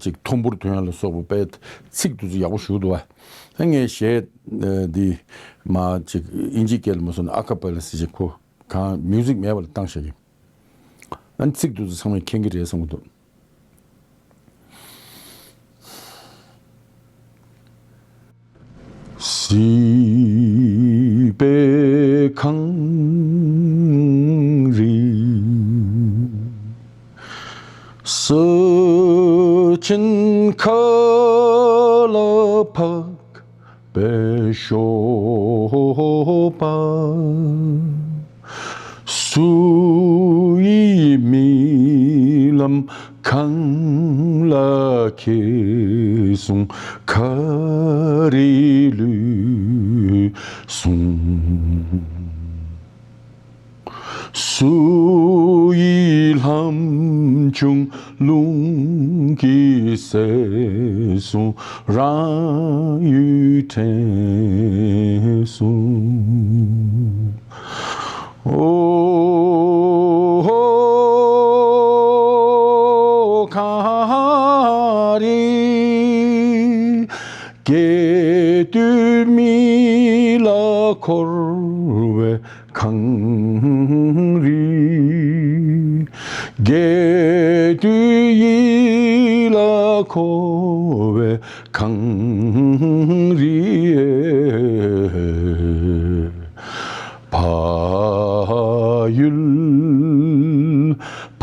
ཅིག་ཐོམ་བུར་ཐོན་ཡག་ལ་སོགས་པ་དཔེ་ཚིག་དེ་ཚོ་ཡག་པོ་ཞུ་འདུག་བ། ཨ་ངས་གཞས་འདི་མ་ཅིག་ཨིན་ཇི་སྐད་ལ་མ་སོང་ན་ཨ་ཀ་པེ་ལ་ཟེར་བྱས་ཁོ་གང་མིའུ་ཟིག་མེད་པ་ལ་བཏང་བཞག་གི། ཨ་ནི་ཚིག་དེ་ཚོ་ཚང་མས་མཁྱེན་གྱི་རེད་བསམ་གྱི་འདུག་སྲིད་པའི་གངས་རི་སུ་ཆེན་ཁ་ལ་འཕགས་པའི་ཞོགས་པ། སུ་ཡི་རྨི་ལམ་གངས་ལ་འཁྱིལ་སོང་། ག་རེ་ལུས་སོང་། སུ་ཡི་ལྷམ་ཆུང་རླུང་གིས་བསྲེགས་སོང་། རང་ཡུལ་དྲན་སོང་། ཨོ་ཧོ་གངས་རི་རྒྱས་དུས་མི་ལ་འཁོར་བའི་གངས་རི། རྒྱས་དུས་ཡིད་ལ་འཁོར་བའི་གངས་རི། ཕ་ཡུལ་ཕ་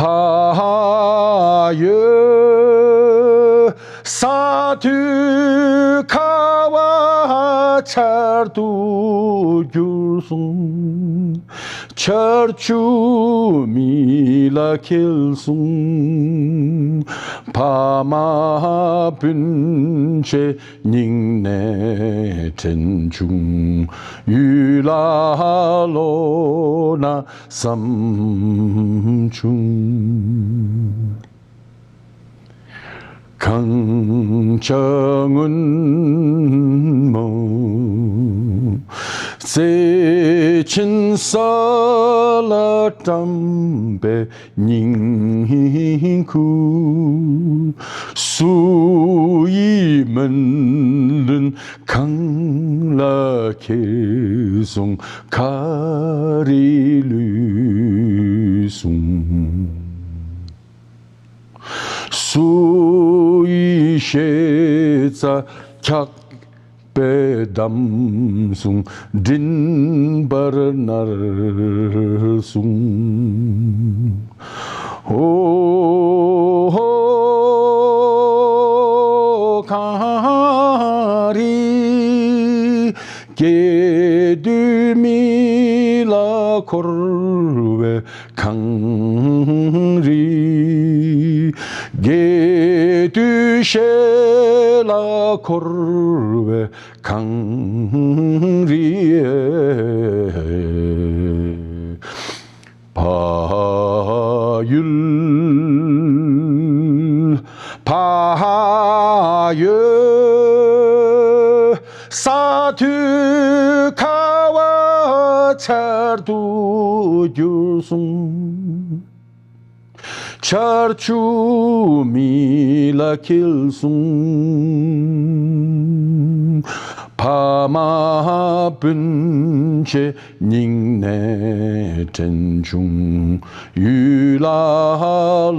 ཡུལ། ས་དུས་ཁ་བ་ཆར་དུ་གྱུར་སོང་། ཆར་ཆུ་མི་ལ་འཁྱིལ་སོང་། ཕ་མ་སྤུན་མཆེད་སྙིང་ནས་དྲན་བྱུང་། ཡུལ་ལ་ལོག་ན་བསམ་བྱུང་། གངས་ཅན་སྔོན་མོ། བརྩེ་ཆེན་ས་ལ་བཀྲམ་པའི་སྙིང་ཁུ། སུ་ཡིས་མི་འདུན་གངས་ལ་འཁྱིལ་སོང་། ག་རེ་ལུས་སོང་། སུ་ཡི་ཤེས་རྩ་འཁྱག་པས་བསྡམས་སོང་། མགྲིན་པར་མནར་སོང་། ཨོ། རྒྱས་བསྡུས་མི་ལ་འཁོར་བའི་གངས་རི། རྒྱས་བསྡུས་ཞལ་ལ་འཁོར་བའི་གངས་རི། བག་ཡོད་བག་ཡོད། ས་མཐོའི་ཁ་བ་ཆར་དུ་བསྒྱུར་སོང་། ཆར་ཆུ་མི་ལ་འཁྱིལ་སོང་། ཕ་མ་སྤུན་མཆེད་སྙིང་ནས་དྲན་བྱུང་། ཡུལ་ལ་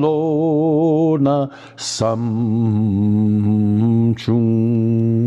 ལོག་ན་བསམ་བྱུང་།